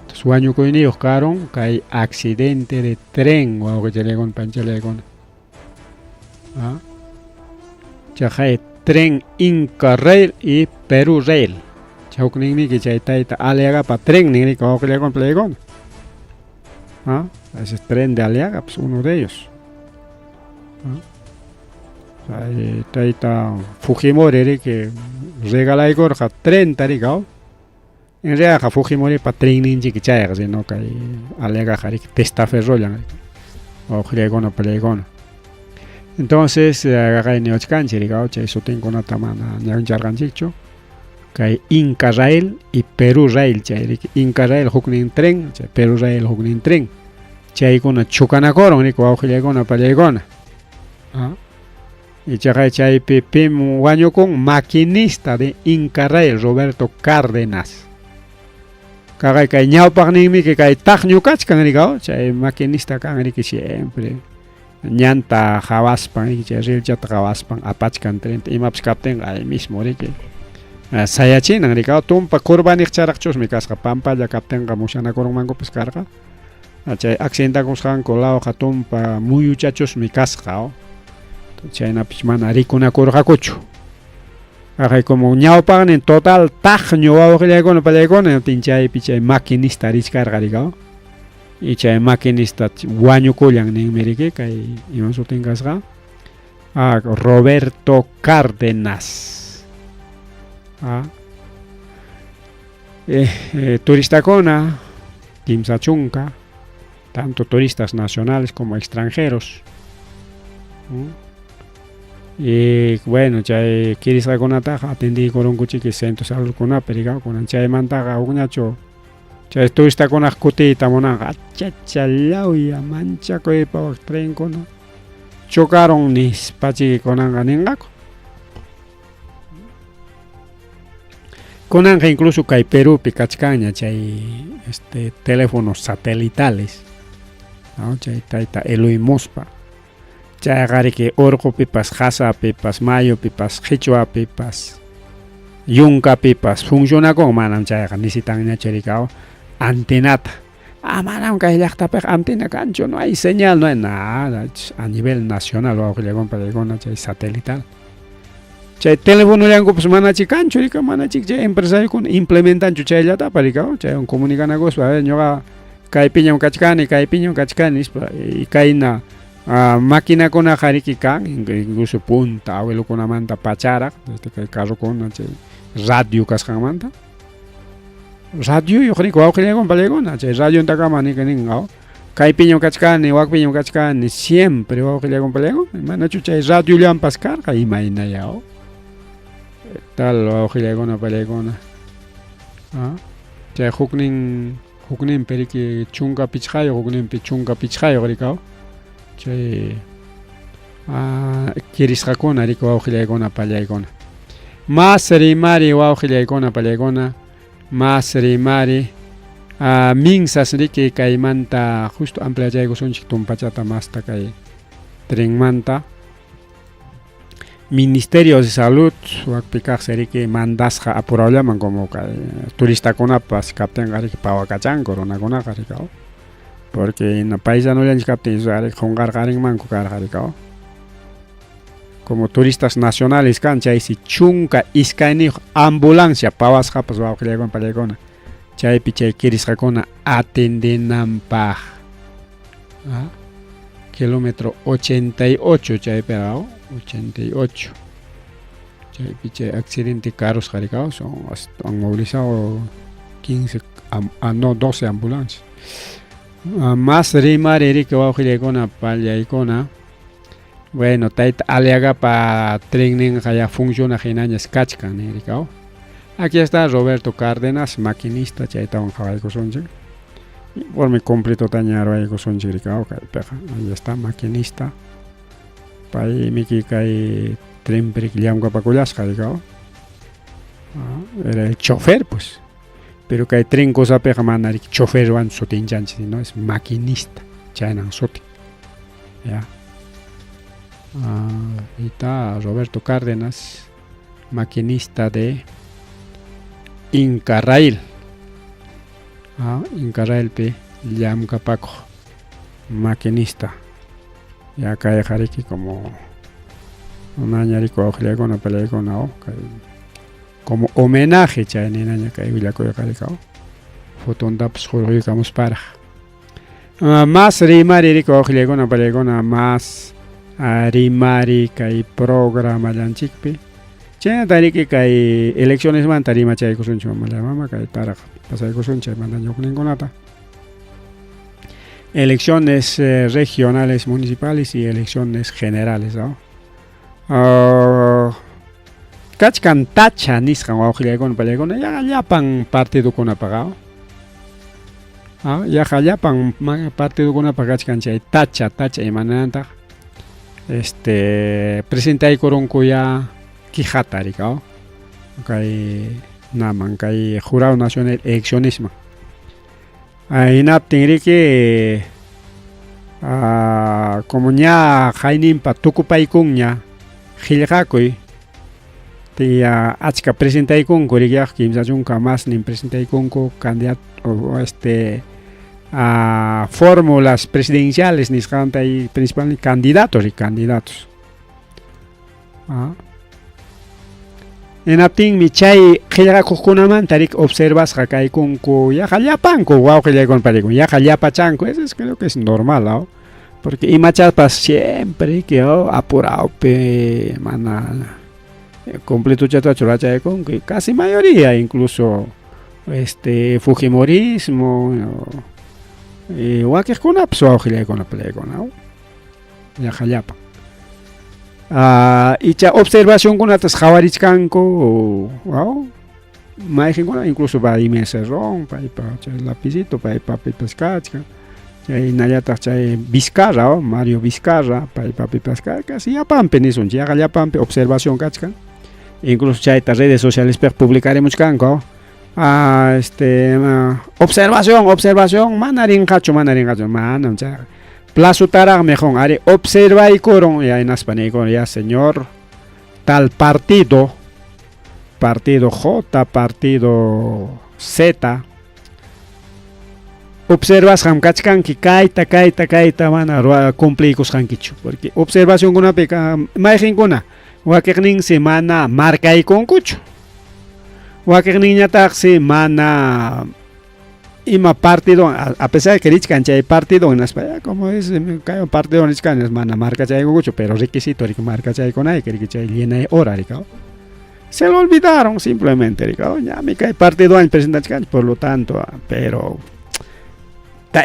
entonces wañukuyniyuq karun kay accidente de tren wawqichalaykuna panchalaykuna chaqay tren Inca Rail y Perú Rail chay hukninmiki chay tayta Aliagapa tren ninrika wawqillaykuna pachaykuna ese es tren de Aliaga pues uno de ellos chay tayta Fujimori riki regalaykurqa trenta rika en realidad Fujimoripa trenninchik chayqa sino kay Aliagaqa riki testaferrollan wawqillaykuna pachaykuna entonces qaqay niwachkanchik rika chay sutinkunata mana ñawincharqanchikchu kay Inca Rail y Perú Rail chay riki Inca Rail huknin tren chay Perú Rail huknin tren chaykuna chukanakurun riki wawqillaykuna pachaykuna ichaqa chaypi pim wañukun maquinista de Inca Rail Roberto Cárdenas kaqay kay ñawpaqninmiki kay taqñu kachkan rika chay maquinista kan riki siempre ñanta qhawaspan riki chay rilchata qhawaspan apachkan trenta imapas kaptinqa ahí mismo riki sayachinan rika tumpa curvaniqcharaqchusmi kasqa pampalla kaptinqa musyanakurunmankupas karqa chay accidentakusqanku lawqa tumpa muyuchachusmi kasqa chaynapis mana rikunakurqakuchu aqay como ñawpaqnin total taqñu wawqillaykuna pallaykuna chaypi chay maquinista richkarqa rika y chay maquinista wañukullan ninmi riki kay ima sutin kasqa Roberto Cárdenas turistakuna 30 tanto turistas nacionales como extranjeros y bueno chay kirisqakunataqa atendiykurunkuchiki centro saludkunapi rika kunan chaymantaqa hukñachu chay turistakunaq kutiyta munanqa achachalawya manchakuypa wak trenkuna chocaron nispachiki kunanqa ninqaku kunanqa incluso kay Perúpi kachkanña chay teléfonos satelitales ¿no? Chay tayta Eloy Mospa chayqa riki urqupipas qasapipas mayupipas qhichwapipas yunkapipas funcionakun manam chayqa necesitanñachu rika antenata manam kay llaqtapiqa antena kanchu no hay señal no hay nada a nivel nacional wawqillaykuna pallaykuna chay satelital chay telefonollankupas manachik kanchu rika manachik chay empresariokuna implementanchu chayllatapas rika chaywan comunicanakuspa a ver ñuqa kaypiñam kachkani kaypiñam kachkani nispa y kayna maquinakunaqa riki kan incluso punta abuelokunamanta pacharaq desde kay carrokuna chay radio kasqanmanta radioyuq riki wawqillaykuna pallaykuna chay radiontakama nika nin kaypiñam kachkani wakpiñam kachkani siempre wawqillaykuna pallaykuna manachu chay radiollampas karqa imaynaya tal wawqillaykuna pallaykuna chay huknin hukninpi riki 15 hukninpi 15 rika chay kirisqakuna riki wawqillaykuna pallaykuna mas rimari wawqillaykuna pallaykuna mas rimari minsas riki kaymanta justo ampliachaykusunchik tumpachata masta kay trenmanta Ministerio de Salud wakpi kaqsi riki mandasqa apurawllaman como kay turistakunapas kaptinqa riki pawakachanku runakunaqa rika porque paisanollanchik kaptin riki qunqarqarinmanku karqa rika como turistas nacionales kan chaysi 12 ambulancia pawasqapas wawqillaykuna pallaykuna chaypi chay kirisqakuna atendinanpaq kilómetro 88 chaypi 88 chaypi chay accidente carros rika son han movilizado 15 no 12 ambulancias más rimari riki wawqillaykuna pallaykuna Bueno, tayta Aliagapa trenninqa ya funcionaq hinañas kachkan nin rikaw. Aquí está Roberto Cárdenas, maquinista, chaytawan qhawaykusunchik. Informe completotaña ruwaykusunchik rikaw kaypiqa. Ahí está, maquinista. Pay miki kay trenpi llamkapakullasqa rikaw. Era el chofer, pues. Pero kay tren cosapiqa mana riki choferwan sutinchanchik, sino es maquinista, chaynan sutin. Ya. Ahí está Roberto Cárdenas, maquinista de Inca Rail. Inca Railpi llamkapakuq maquinista. Ya kayqa riki como unaña riki wawqillaykuna palaykuna kay como homenaje chay ninaña kay willakuyqa rikaw fotontapas hurquykamusparaq. Más rimari riki wawqillaykuna palaykuna más rimari kay programallanchikpi. Chaynata riki kay eleccionesmanta rimachaykusunchik mamallay mama kay taraq pasaykusunchik chaymanta ñuqninkunata. Elecciones regionales municipales y elecciones generales, ¿no? Kachkan tacha nisqan wawqillaykuna pallaykuna yaqa llapan partidokunapaqa. Yaqa llapan partidokunapaq kachkan chay tacha, tacha imanantaq presentaykurunku ya quijata rikaw kay naman kay Jurado Nacional Eleccionisman. Hinaptin riki como ña hayninpa tukupaykunña qillqakuy tiya achka presentaykunku riki 30 masnin presentaykunku candidato fórmulas presidenciales nisqanta y principalmente candidatos y candidatos. Hinaptinmi chay qillqakuqkunamanta riki observasqa kaykunku yaqa llapanku wawqillaykuna pallaykuna yaqa llapachanku, eso es, creo que es normal, ¿no? Porque imachapas siempre riki apurawpi mana completochatachu rachaykunku y casi mayoría incluso fujimorismo y wakiqkunapas wawqillaykuna pallaykuna yaqa llapan. Icha observacionkunatas qhawarichkanku mayqinkuna incluso Vladimir Cerrón paypa chay lapicito paypapipas kachkan chaynallataq chay Vizcarra Mario Vizcarra paypapipas casi llapanpi nisunchik yaqa llapanpi observación kachkan incluso chayta redes socialespiqa publicarimuchkanku observación observación mana rinqachu manam chayqa plazotaraqmi qun ari observaykurun ya hinaspa niykun ya señor tal partido partido J, partido Z observasqam kachkanki kayta kayta kayta mana cumpliykusqankichu porque observacionkunapika mayqinkuna wakiqninsi mana markaykunkuchu wakiqninñataqsi mana ima partido a pesar de que richkan chay partido hinaspa ya como es kay partido richkan mana markachaykunkuchu pero requisito riki markachaykunayki riki chay llenay hora rikaw se lo olvidaron simplemente rikaw ya mi kay partido presentachkanchik por lo tanto pero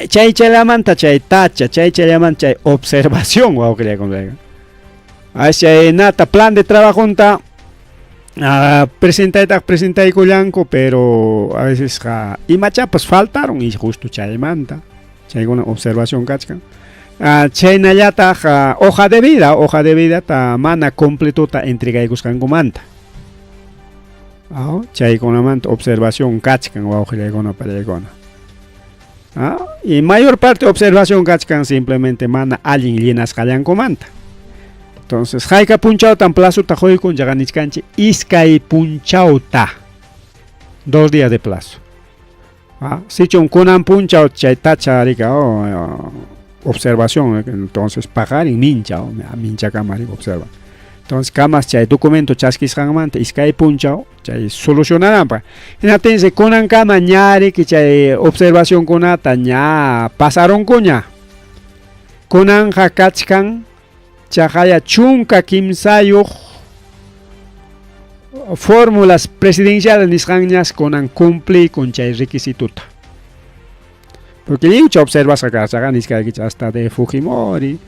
chay chaylamanta chay tacha chay chaylamanta chay observación wawqillaykuna chaynata plan de trabajunta presentaytaq presentaykullanku pero a veces imachapas faltaron y justo chaymanta chaykuna observación kachkan chaynallataq hoja de vida ta mana completota entregaykusqankumanta chaykunamanta observación kachkan wawqillaykuna pallaykuna y mayor parte observación kachkan simplemente mana allin llenasqallankumanta. Entonces, hayka punchawtan plazota quykun yaqa nichkanchik iskay punchawta 2 días de plazo. Sichum kunan punchaw chay tacha rika observación entonces paqarin mincha minchakama rika observa. Entonces kamas chay documento chaskisqanmanta iskay punchaw chay solucionananpaq. Hinaptinsi kunankama ña riki chay observacionkunata ña pasarunkuña. Kunanja kachkan chaqaya 13 fórmulas presidenciales nisqanñas kunan cumplir con chay requisituta. Porque lliwcha observasqa kashaqa niskaykichik hasta de Fujimori,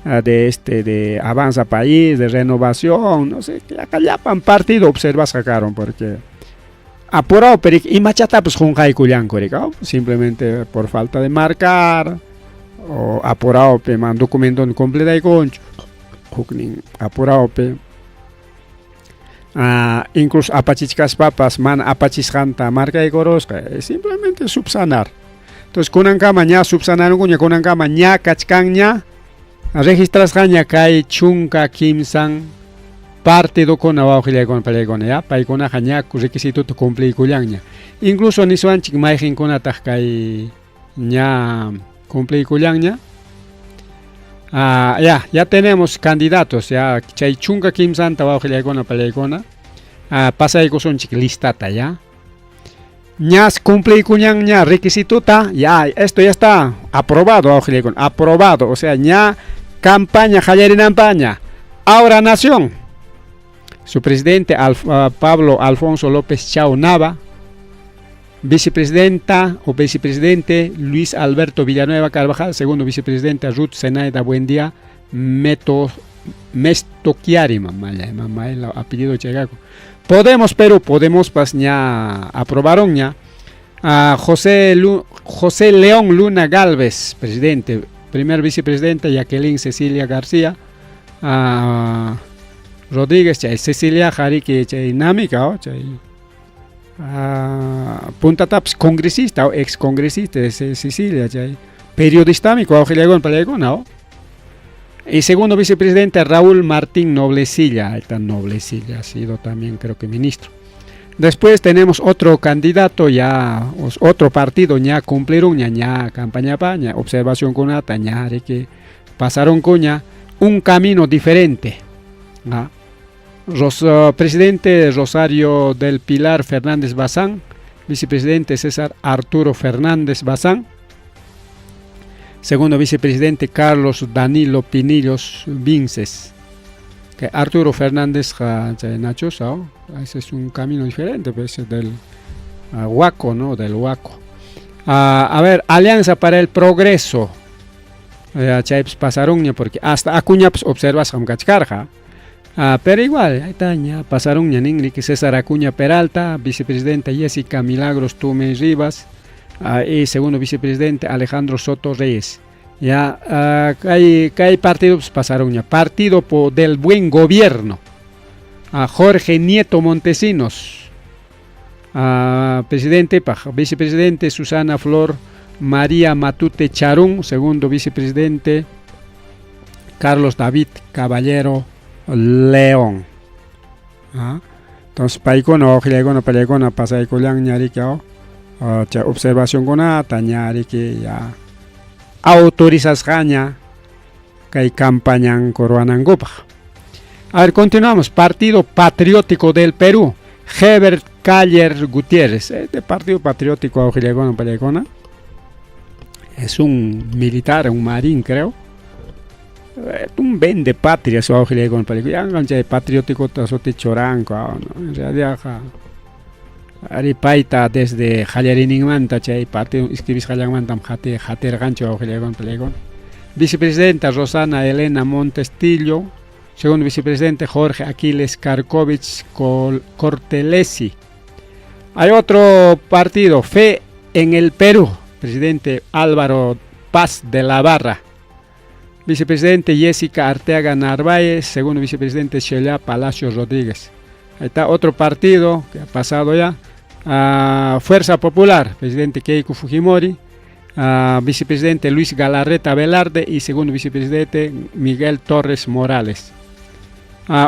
De este de Avanza País, de Renovación, no sé, llapan partido observasqa karon porque apurado, pero imachatapas qunqaykullanku, simplemente por falta de marcar o apurado pe man documento completaykunchu, huknin apurado pe incluso apachichkaspapas mana apachisqanta markaykurusqa, simplemente subsanar. Entonces kunankama ña subsanarunkuña, kunankama ña kachkanña registrasqaña kay 13 partidokuna wawqillaykuna palaykuna, ya paykunaqa ña requisituta cumpliykullanña. Incluso niswanchik mayqinkunataq kay ña cumpliykullanña. Ya tenemos candidatos, ya chay 13ta wawqillaykuna palaykuna, pasaykusunchik listata, ya. Ñas cumpliykuñanña requisituta, ya, esto ya está aprobado, wawqillaykuna, aprobado, o sea, ña campaña qallarinanpaña. Ahora Nación, su presidente Pablo Alfonso López Chao Nava, vicepresidenta o vicepresidente Luis Alberto Villanueva Carvajal, segundo vicepresidente Ruth Zenaida Buendía Meto Mestochiari, mamá, mamá, el apellido Chegaco. Podemos Perú, Podemos pas ña aprobaron ña a José León Luna Galvez, presidente, primer vicepresidente Jacqueline Cecilia García a Rodríguez, chay Cecilia Jariki, chay Námica, oh, chay Punta Taps congresista o ex congresista de Cecilia, chay periodista amigo, ¿no? Y segundo vicepresidente Raúl Martín Noblecilla, ahí está Noblecilla, ha sido también creo que ministro. Después tenemos otro candidato ya, otro partido ya cumplieron ya, ya campaña paña, observación con ña que pasaron cuña, un camino diferente. ¿Ah? Presidente Rosario del Pilar Fernández Bazán, vicepresidente César Arturo Fernández Bazán, segundo vicepresidente Carlos Danilo Pinillos Vinces. Que Arturo Fernández Nacho, ese es un camino diferente, pues, del Huaco, ¿no? Del Huaco. A ver, Alianza para el Progreso. Chay pasaron porque hasta Acuña pues, observas kachkarqa. Pero igual, ahí está, ya pasaron que César Acuña Peralta, vicepresidenta Jessica Milagros Tume Rivas, y segundo vicepresidente Alejandro Soto Reyes. Ya, hay partidos pues, pasaron ya. Partido del Buen Gobierno. A Jorge Nieto Montesinos. Presidente, vicepresidente Susana Flor María Matute Charún, segundo vicepresidente Carlos David Caballero León. Entonces, paykuna, wawqillaykuna, panaykuna, pasaykullanña riki, chay observacionkunata ña riki ya autorizasqaña kay campañanku ruwanankupaq. A ver, continuamos. Partido Patriótico del Perú. Herbert Caller Gutiérrez. Este Partido Patriótico, wawqillaykuna, panaykuna, es un militar, un marín, creo. Un vende patria su wawqillaykuna, panaykuna. Chay patriótico sutichuranku, ¿no? En realidad, ari payta desde qallariyninmanta chay partido inscribisqallanmantam qatirqanchik wawqillaykuna, panaykuna. Vicepresidenta Rosana Elena Montestillo, segundo vicepresidente Jorge Aquiles Karkovich Cortelesi. Hay otro partido, Fe en el Perú, presidente Álvaro Paz de la Barra. Vicepresidente Jessica Arteaga Narváez, segundo vicepresidente Sheila Palacios Rodríguez. Ahí está otro partido que ha pasado ya. Fuerza Popular, presidente Keiko Fujimori, vicepresidente Luis Galarreta Velarde y segundo vicepresidente Miguel Torres Morales.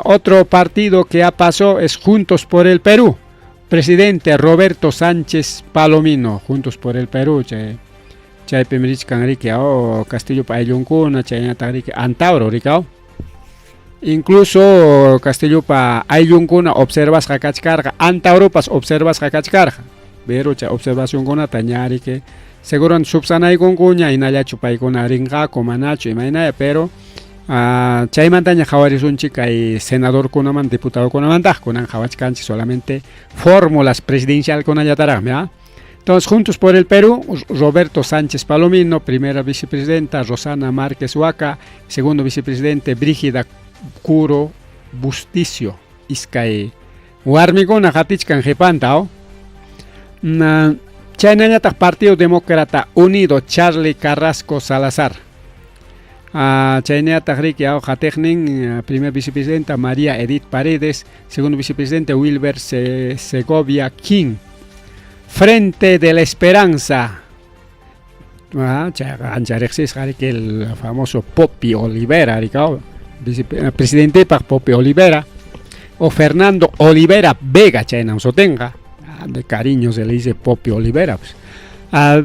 Otro partido que ha pasado es Juntos por el Perú, presidente Roberto Sánchez Palomino, Juntos por el Perú, chaypim richkan riki, oh, Castillopa ayllunkuna, chaynataq riki Antauro rikao. Incluso Castillopa ayllunkuna observasqa kachkarqa, Antauropas observasqa kachkarqa. Pero chay observacionkunata ña riki seguro subsanaykunkuña hinallachu paykuna rinqaku manachu imaynaya, pero chaymantaña qhawarisunchik kay senadorkunaman diputadokunamantaq kunan qhawachkanchik solamente fórmulas presidencialkunallataraqmi, ¿ah? Entonces, Juntos por el Perú, Roberto Sánchez Palomino, primera vicepresidenta, Rosana Márquez Huaca, segundo vicepresidente, Brígida Curo Busticio, iskay warmikuna qatichkan qhipanta. Oh. Chaynañataq Partido Demócrata Unido, Charlie Carrasco Salazar. Chaynañataq riki qatiqnin, primer vicepresidenta María Edith Paredes, segundo vicepresidente Wilber Segovia King. Frente de la Esperanza. Ancha riqsisqa riki el famoso Popi Olivera, presidente Popi Olivera o Fernando Olivera Vega, chaynam sutinqa. De cariño se le dice Popi Olivera. Pues.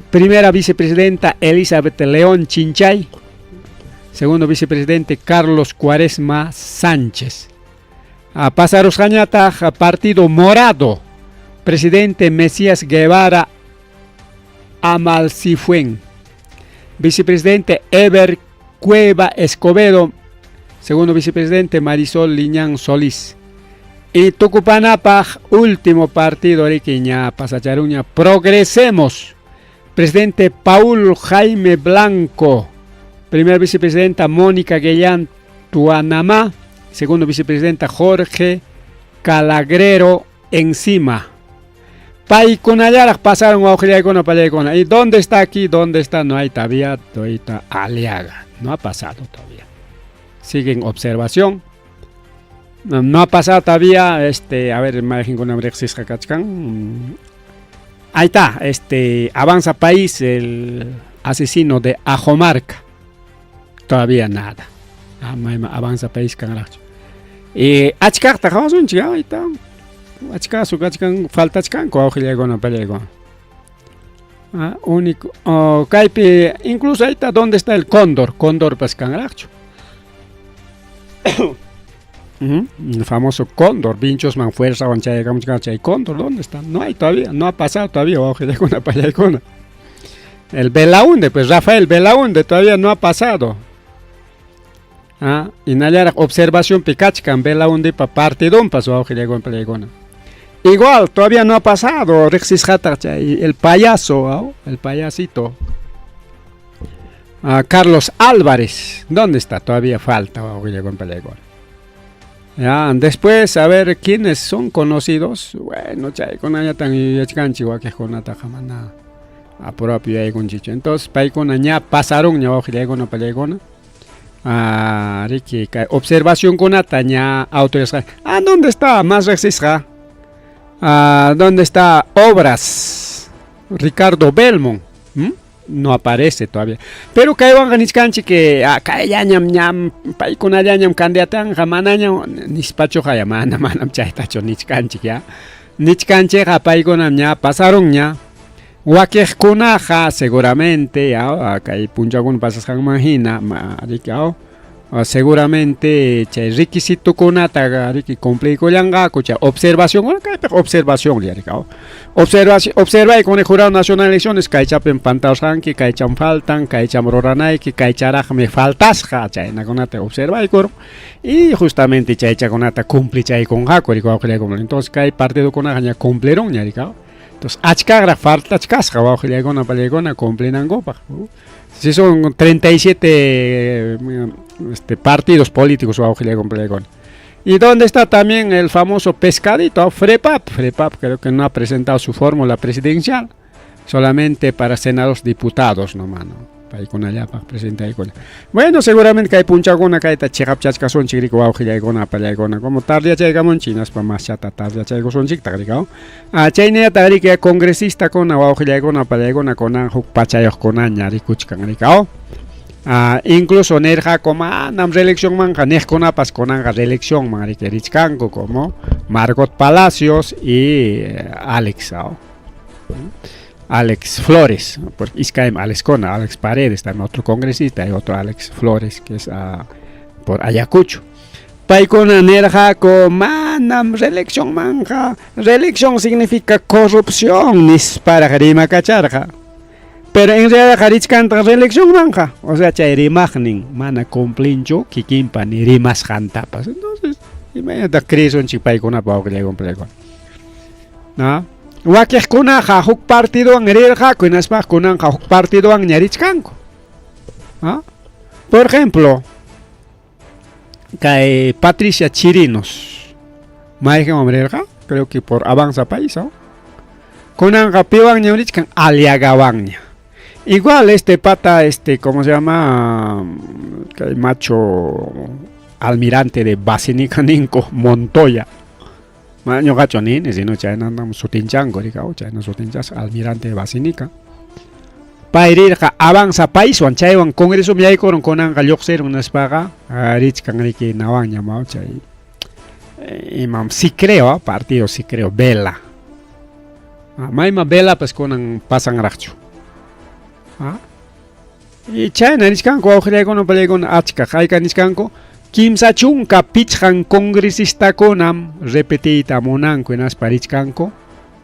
Primera vicepresidenta Elizabeth León Chinchay. Segundo vicepresidente Carlos Cuaresma Sánchez. Pasarusqañataq Partido Morado. Presidente Mesías Guevara Amalcifuen. Vicepresidente Ever Cueva Escobedo. Segundo vicepresidente Marisol Liñán Solís. Y tukupanapaq último partido riki ña pasacharuña, Progresemos. Presidente Paul Jaime Blanco. Primer vicepresidenta Mónica Guellán Tuanamá. Segundo vicepresidenta Jorge Calagrero Encima. Paykunallaraq pasaron wawqillaykuna pallaykuna. ¿Y dónde está aquí? ¿Dónde está? No hay todavía, todavía Aliaga. No ha pasado todavía. Sigue en observación. No, no ha pasado todavía, a ver, mayqinkunam riqsisqa kachkan. Ahí está, Avanza País, el asesino de Ajomarca. Todavía nada. Avanza País kanraqchu. Achkaqta qawasunchik, ahí está. Achkasu kachkan, faltachkanku wawqillaykuna pallaykuna. Único, oh, kaypi, incluso ahí está, ¿dónde está el cóndor? Cóndor pas kanraqchu. El famoso cóndor, Vinchosman fuerza chay cóndor, ¿dónde está? No hay todavía, no ha pasado todavía, wawqillaykuna pallaykuna. El Belaunde, pues Rafael Belaunde todavía no ha pasado. Hinallaraq observación kachkan Belaundepa partidonpas wawqillaykuna pallaykuna. Igual, todavía no ha pasado, riqsisqataq chay el payaso, ¿oh? El payasito. Carlos Álvarez, ¿dónde está? Todavía falta, wawqillaykuna pallaykuna. Ya, después, a ver, ¿quiénes son conocidos? Bueno, chaykunañatan yuyachkanchik wakiqkunataqa mana apurapi yuyaykunchikchu. Entonces, paykuna ña pasaron ña wawqillaykuna pallaykuna. Riki, kay observacionkunata ña autorizasqa. ¿Dónde está? Más riqsisqa. ¿Dónde está Obras? Ricardo Belmont. No aparece todavía. Pero kaywanqa nichkanchik que kayllañam ñam paykunallañam candidatanqa manañam nispachuqa ya mana manam chaytachu nichkanchik ya. Nichkanchikqa paykunam ña pasaron ña. Wakiqkunaqa seguramente ya kay punchawkuna pasasqanman hina riki seguramente chay requisitokunata riki cumpliykullanqaku chay observación, kaypiqa observación riki observación, observay con el Jurado Nacional de Elecciones, kaychapim pantasqanki, kaycham faltan, kaycham ruranayki, kaycharaqmi faltasqa, chaynakunata observaykur y justamente chaychakunata cumplichaykunqaku riki wawqillaykuna. Entonces kay partidokunaqa ña cumplirun ña riki. Entonces achkaqraq faltachkasqa wawqillaykuna pallaykuna cumplinankupaq. Si son 37 partidos políticos wawqillaykuna pallaykuna. ¿Y dónde está también el famoso pescadito? Frepap. Frepap creo que no ha presentado su fórmula presidencial, solamente para senadores diputados nomás, ¿no? Paykunallapaq presentaykuna. Bueno, seguramente kay punchawkuna kayta chiqapchachkasunchik riki wawqillaykuna pallaykuna. Como tardiyachaykamunchik hinaspa maschata tardiyachaykusunchiktaq riki. Chaynallataq riki congresistakuna wawqillaykuna pallaykuna kunan huk pachayuqkunaña rikuchkan riki. Incluso nirqaku manam reeleccionmanqa niqkunapas kunanqa reeleccionman riki richkanku como Margot Palacios y Alex, Alex Flores, porque iskaymi Alexkuna, Alex Paredes, también otro congresista, y otro Alex Flores, que es por Ayacucho. Paykuna nirqaku manam reeleccionmanqa, reelección significa corrupción, nisparaq rimakacharqa. Pero en realidad richkantaq reeleccionmanqa, o sea, chay rimaqnin mana cumplinchu kikinpa ni rimasqantapas. Entonces, imaynataq creesunchik paykunapa wawqillaykuna pallaykuna. ¿No? Wakiqkunaqa huk partidowan rirqaku hinaspa kunanqa huk partidowanña richkanku. ¿Ah? Por ejemplo, kay Patricia Chirinos mayqinwan rirqa? Creo que por Avanza País, ¿no? Kunanqa piwanña richkan Aliagawanña. Igual este pata, este, ¿cómo se llama? Kay macho almirante de Basinica Ninco Montoya. Mana ñuqachu nini, sino chaynantam sutinchanku, rikaw, chayna sutinchas almirante de Basinica. Pay rirqa Avanza Paiswan, chaywan congreso yaykurun kunanqa lluqsirun nispaqa, richkan riki nawanña maw chay imam sí creo, partido sí creo, Vela. Mayma Vela pues kunan pasanraqchu. Y chayna nichkanku wawqillaykuna pallaykuna achka hayka nichkanku 35 congresistakunam repetiyta munanku hinaspa richkanku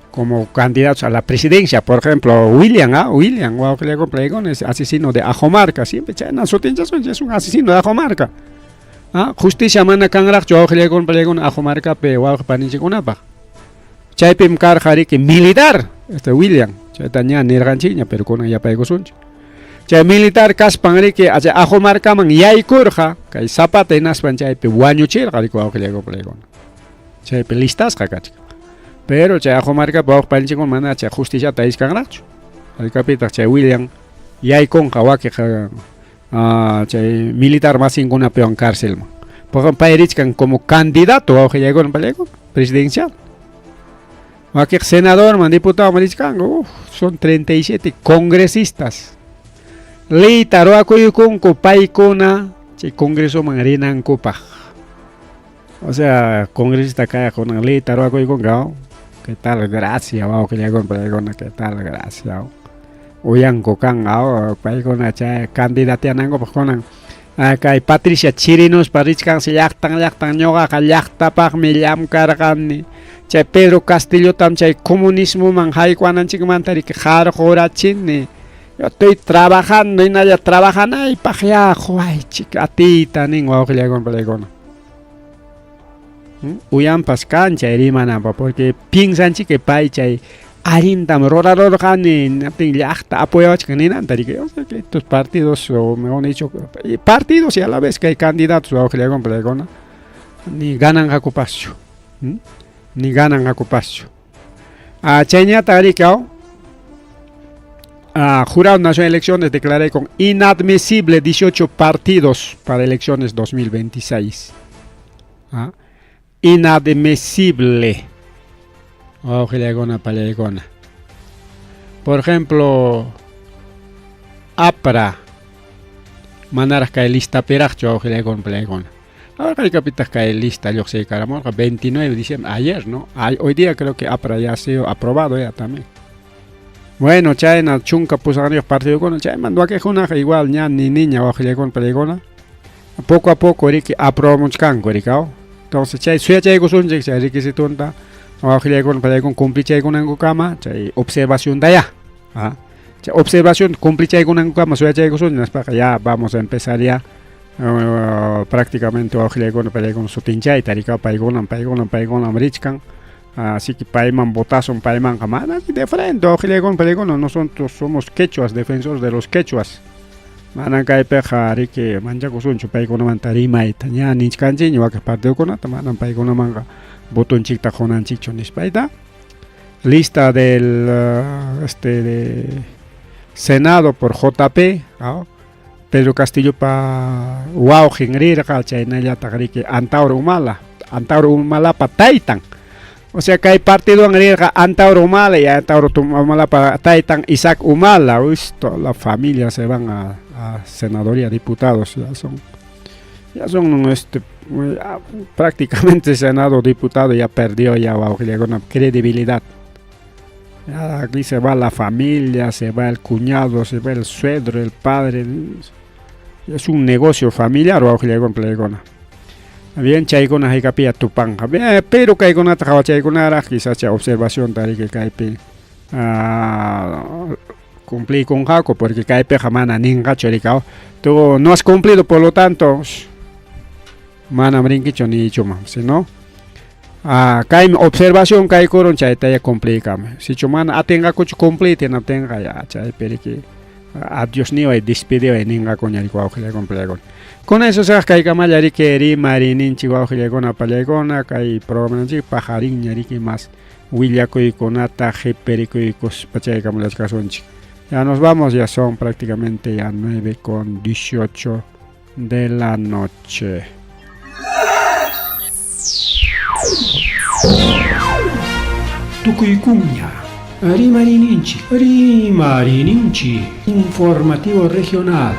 como candidatos a la presidencia. Por ejemplo, William, William wawqillaykuna pallaykuna es asesino de Ajomarca, siempre chayna sutinchasun, es un asesino de Ajomarca. Justicia mana kanraqchu wawqillaykuna pallaykuna Ajomarcapi wawqi paninchikkunapaq. Chaypim karqa riki militar, este William, chayta ña nirqanchikña, pero kunan yapaykusunchik. Chay militar kaspan riki chay Ajomarcaman yaykurqa, kay Zapata hinaspan chaypi wañuchirqa riki wawqillaykuna pallaykuna. Chaypi listasqa kachkan. Pero chay Ajomarcapi wawqi paninchikkuna mana chay justiciata ishkanraqchu. Haykapitaq chay William yaykunqa wakiq chay militar masinkunapiwan cárcelman. Porque pay richkan como candidato wawqillaykuna pallaykuna presidencial. Wakiq senadorman, diputadoman richkanku, son 37 congresistas. Leyta ruwakuykunku paykuna chay congresoman rinankupaq. O sea, congresista kaya kunan leyta ruwakuykunku, ¿qué tal gracia wawqillaykuna pallaykuna, qué tal gracia. Uyanku kanqa paykuna chay candidatianankupaq kunan. Kay Patricia Chirinospa richkansi llaqtan llaqtan ñuqaqa llaqtapaqmi llamkarqani. Chay Pedro Castillotam chay comunismoman haykuananchikmanta riki qarqurachini. Yo estoy trabajando hinalla trabajanaypaq ya quwaychik atiyta nin wawqillaykuna pallaykuna. Uyanpas kan chay rimananpaq porque piensanchik que pay chay allintam rurarurqani naptin llaqta apoyawachkan ninanta riki. O sea que estos partidos, o mejor dicho, partidos y a la vez que hay candidatos wawqillaykuna pallaykuna ni gananqakupaschu. Ni gananqakupaschu. Chayñataq riki Jurado Nacional de Elecciones declaré con inadmisible 18 partidos para elecciones 2026. Inadmisible. Por ejemplo, APRA. Manaraq kay listapiraqchu wawqillaykuna pallaykuna. Ahora haykapitaq kay lista lluqsiykaramurqa 29 de diciembre, ayer, ¿no? Hoy día creo que APRA ya ha sido aprobado ya también. Bueno, chayna 18 partidokuna chaymanta wakiqkunaqa igual ña ni niña wawqillaykuna pallaykuna. Poco a poco riki aprobamuchkanku rikaw. Entonces chay suyachaykusunchik chay requisitonta wawqillaykuna pallaykuna cumplichaykunankukama chay observación ya. Chay observación cumplichaykunankukama suyachaykusunchik hinaspaqa ya vamos a empezar ya prácticamente wawqillaykuna pallaykuna sutinchayta rikaw paykunam paykunam paykunam richkan. Así que payman votasun paymanqa mana de frente wawqillaykuna pallaykuna nosotros somos quechuas, defensores de los quechuas. Manan kaypiqa riki manchakusunchu paykunamanta rimayta ña nichkanchikña wakin partidokunata manam paykunamanqa votonchikta qunanchikchu nispayta. Lista del de Senado por JP, ¿no? Pedro Castillo pa wawqin rirqa chaynallataq riki Antauro Humala, Antauro Humalapa taytan. O sea kay partidowan rirqa Antauro Humala y Antauro Humalapa taytan Isaac Humala, uy, toda la familia se van a senadoría, diputados, ya son ya, prácticamente senado, diputado ya perdió ya wawqillaykuna credibilidad. Ya aquí se va la familia, se va el cuñado, se va el suegro, el padre. Es un negocio familiar wawqillaykuna pallaykuna. Bien chaykuna haykapilla tupanqa. Bien, pero kaykunata qhawachaykunaraq quizás chay observación riki kaypi cumpliykunqaku porque kaypiqa mana ninqachu rikaw. Tú no has cumplido, por lo tanto, manam rinkichu nichuman, sino Ah, kaymi observación kaykurun chaytaya cumpliykamuy. Sichu mana atinqakuchu cumpliyta hinaptinqa ya chaypi riki adiós niway despediway ninqakuña riki wawqillaykuna pallaykuna. Con eso saq kaykamalla riki rimarininchik wawqillaykuna pallaykuna kay programanchik paqarinña riki más willakuykunata qhipirikuykuspa chaykamulachkasunchik. Ya nos vamos, ya son prácticamente ya 9 con 18 de la noche. Tukuykuña Rimarininchik, Rimarininchik, Informativo Regional.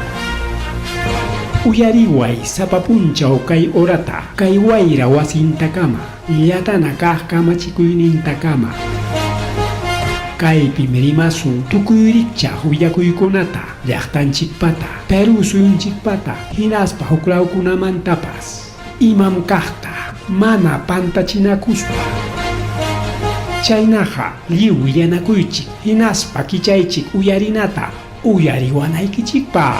Uyariway sapa punchaw kay horata, kay wayra wasintakama, llatana kaq kamachikuynintakama. Kaypim rimasun tukuy rikchaq willakuykunata, llaqtanchikpata, Perú suyunchikpata, hinaspa huklawkunamantapas. Imam kaqta, mana pantachinakuspa. Chaynaqa lliw willanakuychik, hinaspa kichaychik uyarinata, uyariwanaykichikpaq.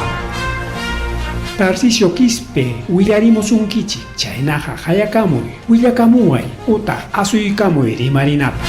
Tarcisio Quispe willarimusunkichik, chaynaqa hayakamuy, willakamuway utaq asuykamuy rimarinapaq.